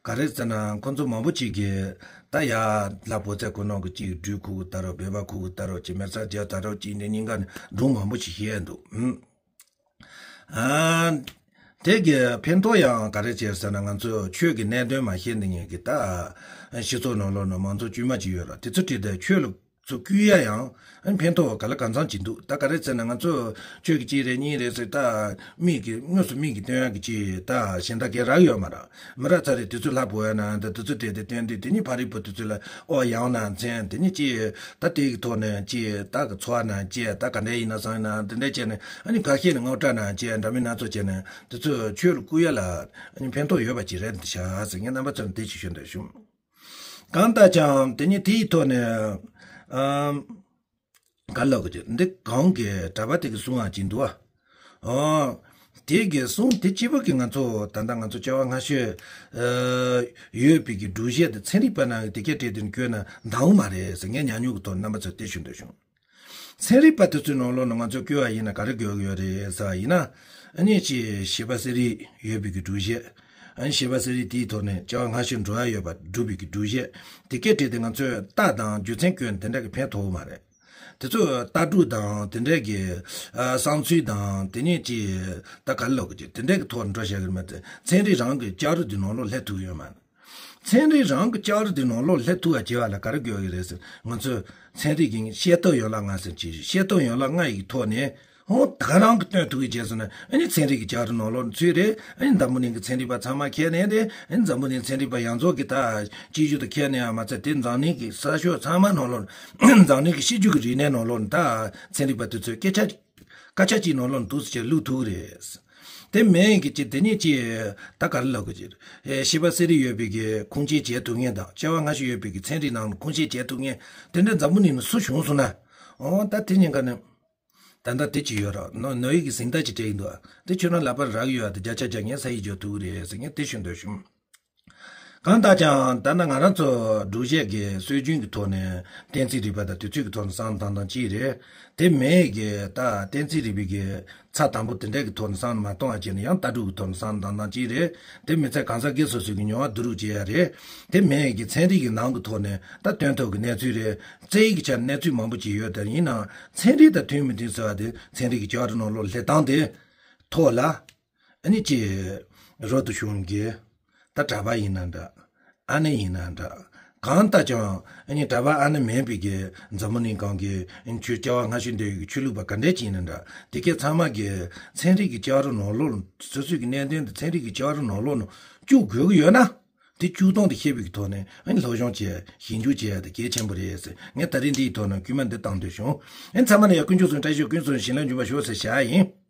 ག་རེ་ཟེར་ན་ཁོ་ཚོ་མང་པོ་ཅིག་གིས་ད་ཡ་ལྷ་བོར་ཚད་ཁོ་ནང་གི་ཅིག་སྦྲུལ་ཁུག་ད་རོགས། བོད་པ་ཁུག་ད་རོགས། ཅིག་མེ་བཙའ་རྒྱག་ད་རོགས། ཅིག་འདི་གཉིས་ཀ་ནི་སྒྲུང་མང་པོ་ཞིག་བཤད་འདུག་ཧུམ། ཨ་དེ་གི་ཕན་ཐོགས་ཡང་ག་རེ་བྱེད་ཟེར་ན། ང་ཚོ་ཆོས་ཀྱི་གནད་དོན་མ་ཤེས་འདི་ངེད་ཀྱི་ད་སྤྱི་ཚོགས་ནང་ལོགས་ནང་མང་ཚོགས་དཀྱུས་མ་ཅིག་ཡོད་ར། དེ་ཚོ་ཁྲིད་དེ་ཆོས་ལ་ཚུར་བསྐུལ་ཡ་ཡང་ཕན་ཐོགས་ག་ལ་གང་འཚམ་ཅིག་འདུག་ད་ག་རེ་ཟེར་ན་ང་ཚོ་ཆོས་ཀྱི་གཅིག་རེད་གཉིས་རེད་ཟེར་ད་མིག་གི་དངོས་སུ་མིག་གིས་སྟོན་ཡ་གི་ཅིག་ད་གཞན་དག་གས་རག་ཡོད་མ་ར། མི་ར་ཚ་རེད། དུས་ཚོད་ལྷག་པོ་ཡོད་ན་ད་དུས་ཚོད་དེ་དེ་སྟོན་དུས་དེ་ནི་ཕ་རི་བུ་དུས་ཚོད་ལ་ཨོ་ཡང་ན་མཚན་དེ་ནི་ཅི་ད་དེ་གི་ཐོག་ནས་ཅི་ད་གི་འཚོ་བ་ན་ཅི་ད་ག་འདྲ་ཡིན་ན་བཟང་ཡིན་ན་དེ་འདྲ་བྱས་ནས། ཨ་ནི་ཁ་ཤས་ནི་ངོ་སྤྲད་ན་ཅི་འདྲ་མིན་སྣ་ཚོགས་བྱས་ནས་དུས་ཚོད་ཆོས་ལ་བསྐུལ་ཡ་ལ་ཨ་ནི་ཕན་ཐོགས་ཡོད་པ་ཅིག་རེད་འདི་ཤག་ཟེར་ངས་རྣམ་པ་ཚོར་འདི་ཅིག་ཞུ་འདོད་བྱུང་། གང་ལྟར་ཀྱང་དེ་ནི་དེའི་ཐོག་ནས་ཨམ། ག་ལ་གོ་ཅི་འདི་གང་གི་གྲྭ་པ་དེ་གི་གསུང་ཨ་ཅིག་འདུག་ཨ། ཨོ། དེ་གི་གསུང་དེ་གཅིག་པོ་གི་ང་ཚོ་ད་ལྟ་ང་ཚོ་བྱ་བ་སྔ་ཤོས་ཨ་ཡོད་པའི་གི་སྒྲུབ་བྱེད་དེ་ཚན་རིག་པ་ནང་གི་དེ་སྐད་བྲིས་དེ་བཀོད་ན་འདང་མ་རེད་ཟེར་ངས་ཉམས་མྱོང་གི་ཐོག་རྣམ་པ་ཚོ་དེ་ཞུ་འདོད་བྱུང་། ཚན་རིག་པ་དེ་ཚོའི་ནང་ལོགས་ནས་ང་ཚོ་བཀོད་པ་ཡིན་ན་ག་རེ་དགོས་ཀྱི་ཡོད་རེད་ཟེར་བ་ཡིན་ན། ཨ་ནི་ཅི་བྱིས་པ་གསོ་རིག་ཡོད་པའི་གི་སྒྲུབ་བྱེད། ཨ་ནི་བྱིས་པ་གསོ་རིག་དེའི་ཐོག་ནས་བྱ་བ་སྔ་ཤོས་འགྲོ་ཡ་ཡོད་པ་སྒྲུབ་པའི་གི་སྒྲུབ་བྱེད་དེ་སྐད་བྲིས་དེ་ང་ཚོས་རྟགས་དང་རྒྱུ་མཚན་བཀོད་ནས་དེ་འདྲ་གི་ཕན་ཐོགས་མ་རེད། དེ་ཚོ་ལྟ་གྲུབ་དང་དེ་འདྲའི་གི་ཨ་བསམ་ཚུལ་དང་དེ་ནས་ཅི་ད་ག་ལོག་གི་དེ་འདྲའི་གི་ཐོག་འགྲོ་བྱ་གི་མ་རེད། ཚན་རིག་རང་གི་ལྕགས་རི་དེ་ནང་ལོགས་སླེབས་ཐུབ་ཡོད་མ་རེད། ཚན་རིག་རང་གི་ལྕགས་རི་དེ་ནང་ལོགས་སླེབས་ཐུབ་པ་བྱེད་པ་ལ་ག་རེ་དགོས་ཀྱི་རེད་ཟེར། ང་ཚོས་ཚན་རིག་གི་ཤེས་རྟོགས་ཡན་ལག་ལྔ་ཟེར་གྱི་ཤེས་རྟོགས་ཡན་ལག་ལྔ་ཡི་ཐོག་ནས་ ཧོ་ད་རང་གི་སྟོན་ཐུབ་ཀྱི་རྗེས་སུ་ནི་ཨ་ནི་ཚན་རིག་གི་ལྕགས་རི་ནང་ལོགས་ནས་ཚུད་རེད། ཨ་ནི་འཛམ་བུ་གླིང་གི་ཚན་རིག་པ་ཚང་མ་ཁྱེར་ནས་དེ་ཨ་ནི་འཛམ་བུ་གླིང་ཚན་རིག་པ་ཡོངས་རྫོགས་ཀྱི་ད་སྤྱི་གཞུང་དུ་ཁྱེར་ནས་ཡང་མ་ཚད་དེ་འཛམ་གླིང་གི་ས་ཕྱོགས་ཚང་མ་ནང་ལོགས་ནས་འཛམ་གླིང་གི་ཤེས་རྒྱུད་ཀྱི་རིག་གནས་ནང་ལོགས་ནས་ད་ཚན་རིག་པ་དེ་ཚོས་སྐད་ཆ་སྐད་ཆ་གཅིག་ནང་ལོགས་ནས་འདུག་སེ་བྱས་བླུག་ཐུབ་ཀྱི་རེད། དེ་མིན་གྱི་ཅི་དེ་ཉིད་ཀྱི་ད་ག་རེ་ལབ་དགོས་ཀྱི་རེད། ཤེས་པ་གསེར་རི་ཡོད་པའི་གི་ཁུངས་སྐྱེལ་བྱེད་ཐུབ་མཁན་དང་བྱ་བ་སྔ་ཕྱི་ཡོད་པའི་གི་ཚན་རིག་ནང་ཁུངས་སྐྱེལ་བྱེད་ཐུབ་མཁན་དེ་འདྲ་འཛམ་བུ་གླིང་ནས་སུ་བྱུང་སོང་ན། འོ་ད་དེ་ཉིན་ཀ་ནས། ད་ལྟ་དེ་ཅི་ཡོད་ར་ནོ་ནོ་ཡི་གི་གཟེངས་རྟགས་ཅིག་སྤྲད་ཡིན་འདུག་དེ་ཁྱོད་རང་ལག་པར་རག་ཡོད་ཨ། དེ་བརྒྱ་ཆ་བརྒྱ་ངས་ས་ཡིག་འཇོག་ཐུབ་ཀྱི་རེད་ཟེར་ངས་དེ་ཞུ་འདོད་བྱུང་། གང་ལྟར་ཀྱང་ད་ནི་ང་རང་ཚོ་སྒྲུབ་བྱེད་ཀྱི་སྲོལ་རྒྱུན་གྱི་ཐོག་ནས་གཏན་ཚིགས་རིག་པ་དང་དུས་ཚོད་ཀྱི་ཐོག་ནས་བསམ་བློ་བཏང་སྟངས་གཅིག་རེད། དེ་མིན་གྱི་ད་གཏན་ཚིགས་རིག་པའི་གི་ཚད་དང་པོ་དེ་འདྲ་གི་ཐོག་ནས་བསམ་བློ་མ་གཏོང་བ་བྱས་ནས་ཡང་ལྟ་གྲུབ་ཀྱི་ཐོག་ནས་བསམ་བློ་བཏང་སྟངས་གཅིག་རེད། དེ་མི་ཚད་གང་ཟག་སྒེར་སོ་སོའི་གི་མྱོང་བ་བསྡུ་རུབ་བྱེད་ཡ་རེད། དེ་མིན་གྱི་ཚན་རིག་གི་ནང་གི་ཐོག་ནས་ད་སྟོན་ཐོག་གི་གནས་ཚུལ་རེད། རྩ་ཡིག་གི་ཆ་ནས་གནས་ཚུལ་མང་པོ་ཅིག་ཡོད། དེ་ཡིན་ནའང་ཚན་རིག་དང་མཐུན་མི་མཐུན་ཟེར་བ་དེ་ཚན་རིག་གི་ལྕགས་རི་ནང་ལོགས་སླེབས་སྟངས་དེ་ཐོག་ལ་ཨ་ནི་ཅི་རོ་ཏུ་ཤུང་གི་ད་གྲྭ་པ་ཡིན་ན་འདྲ། ཨ་ནེ་ཡིན་ན་འདྲ། གང་ལྟར་ཀྱང་ཨ་ནི་གྲྭ་པ་ཨ་ནེ་མིན་པའི་གི་འཛམ་བུ་གླིང་སྒང་གི་ཆོས་སྐྱ་བ་སྔ་ཕྱི་འདྲ་བའི་ཆོས་ལུགས་པ་ག་འདྲས་ཅིག་ཡིན་ན་འདྲ། དེ་གས་ཚང་མ་གི་ཚན་རིག་གི་ལྕགས་རི་ནང་ལོགས་སོ་སོའི་གི་གནད་དོན་དེ་ཚན་རིག་གི་ལྕགས་རི་ནང་ལོགས་ནང་བཅུག་དགོས་ཀྱི་ཡོད་ན། དེ་བཅུག་སྟངས་དེ་ཤེས་པའི་གི་ཐོག་ནས་ཨ་ནི་སློབ་སྦྱོང་བྱས་ཞིབ་འཇུག་བྱས་ཡ་དེ་གལ་ཆེན་པོ་རེད་ཟེར་ངས་ད་རེས་འདིའི་ཐོག་ནས་སྐུལ་མ་འདི་བཏང་འདོད་བྱུང་། ཨ་ནི་ཚང་མ་ལ་ཡ་དཀོན་མཆོག་གསུམ་བཀྲ་ཤིས་ཀུན་བཟང་བྱིན་རླབས་འཇུག་པར་ཤོག་ཟེར་བྱ་ཡ་ཡིན།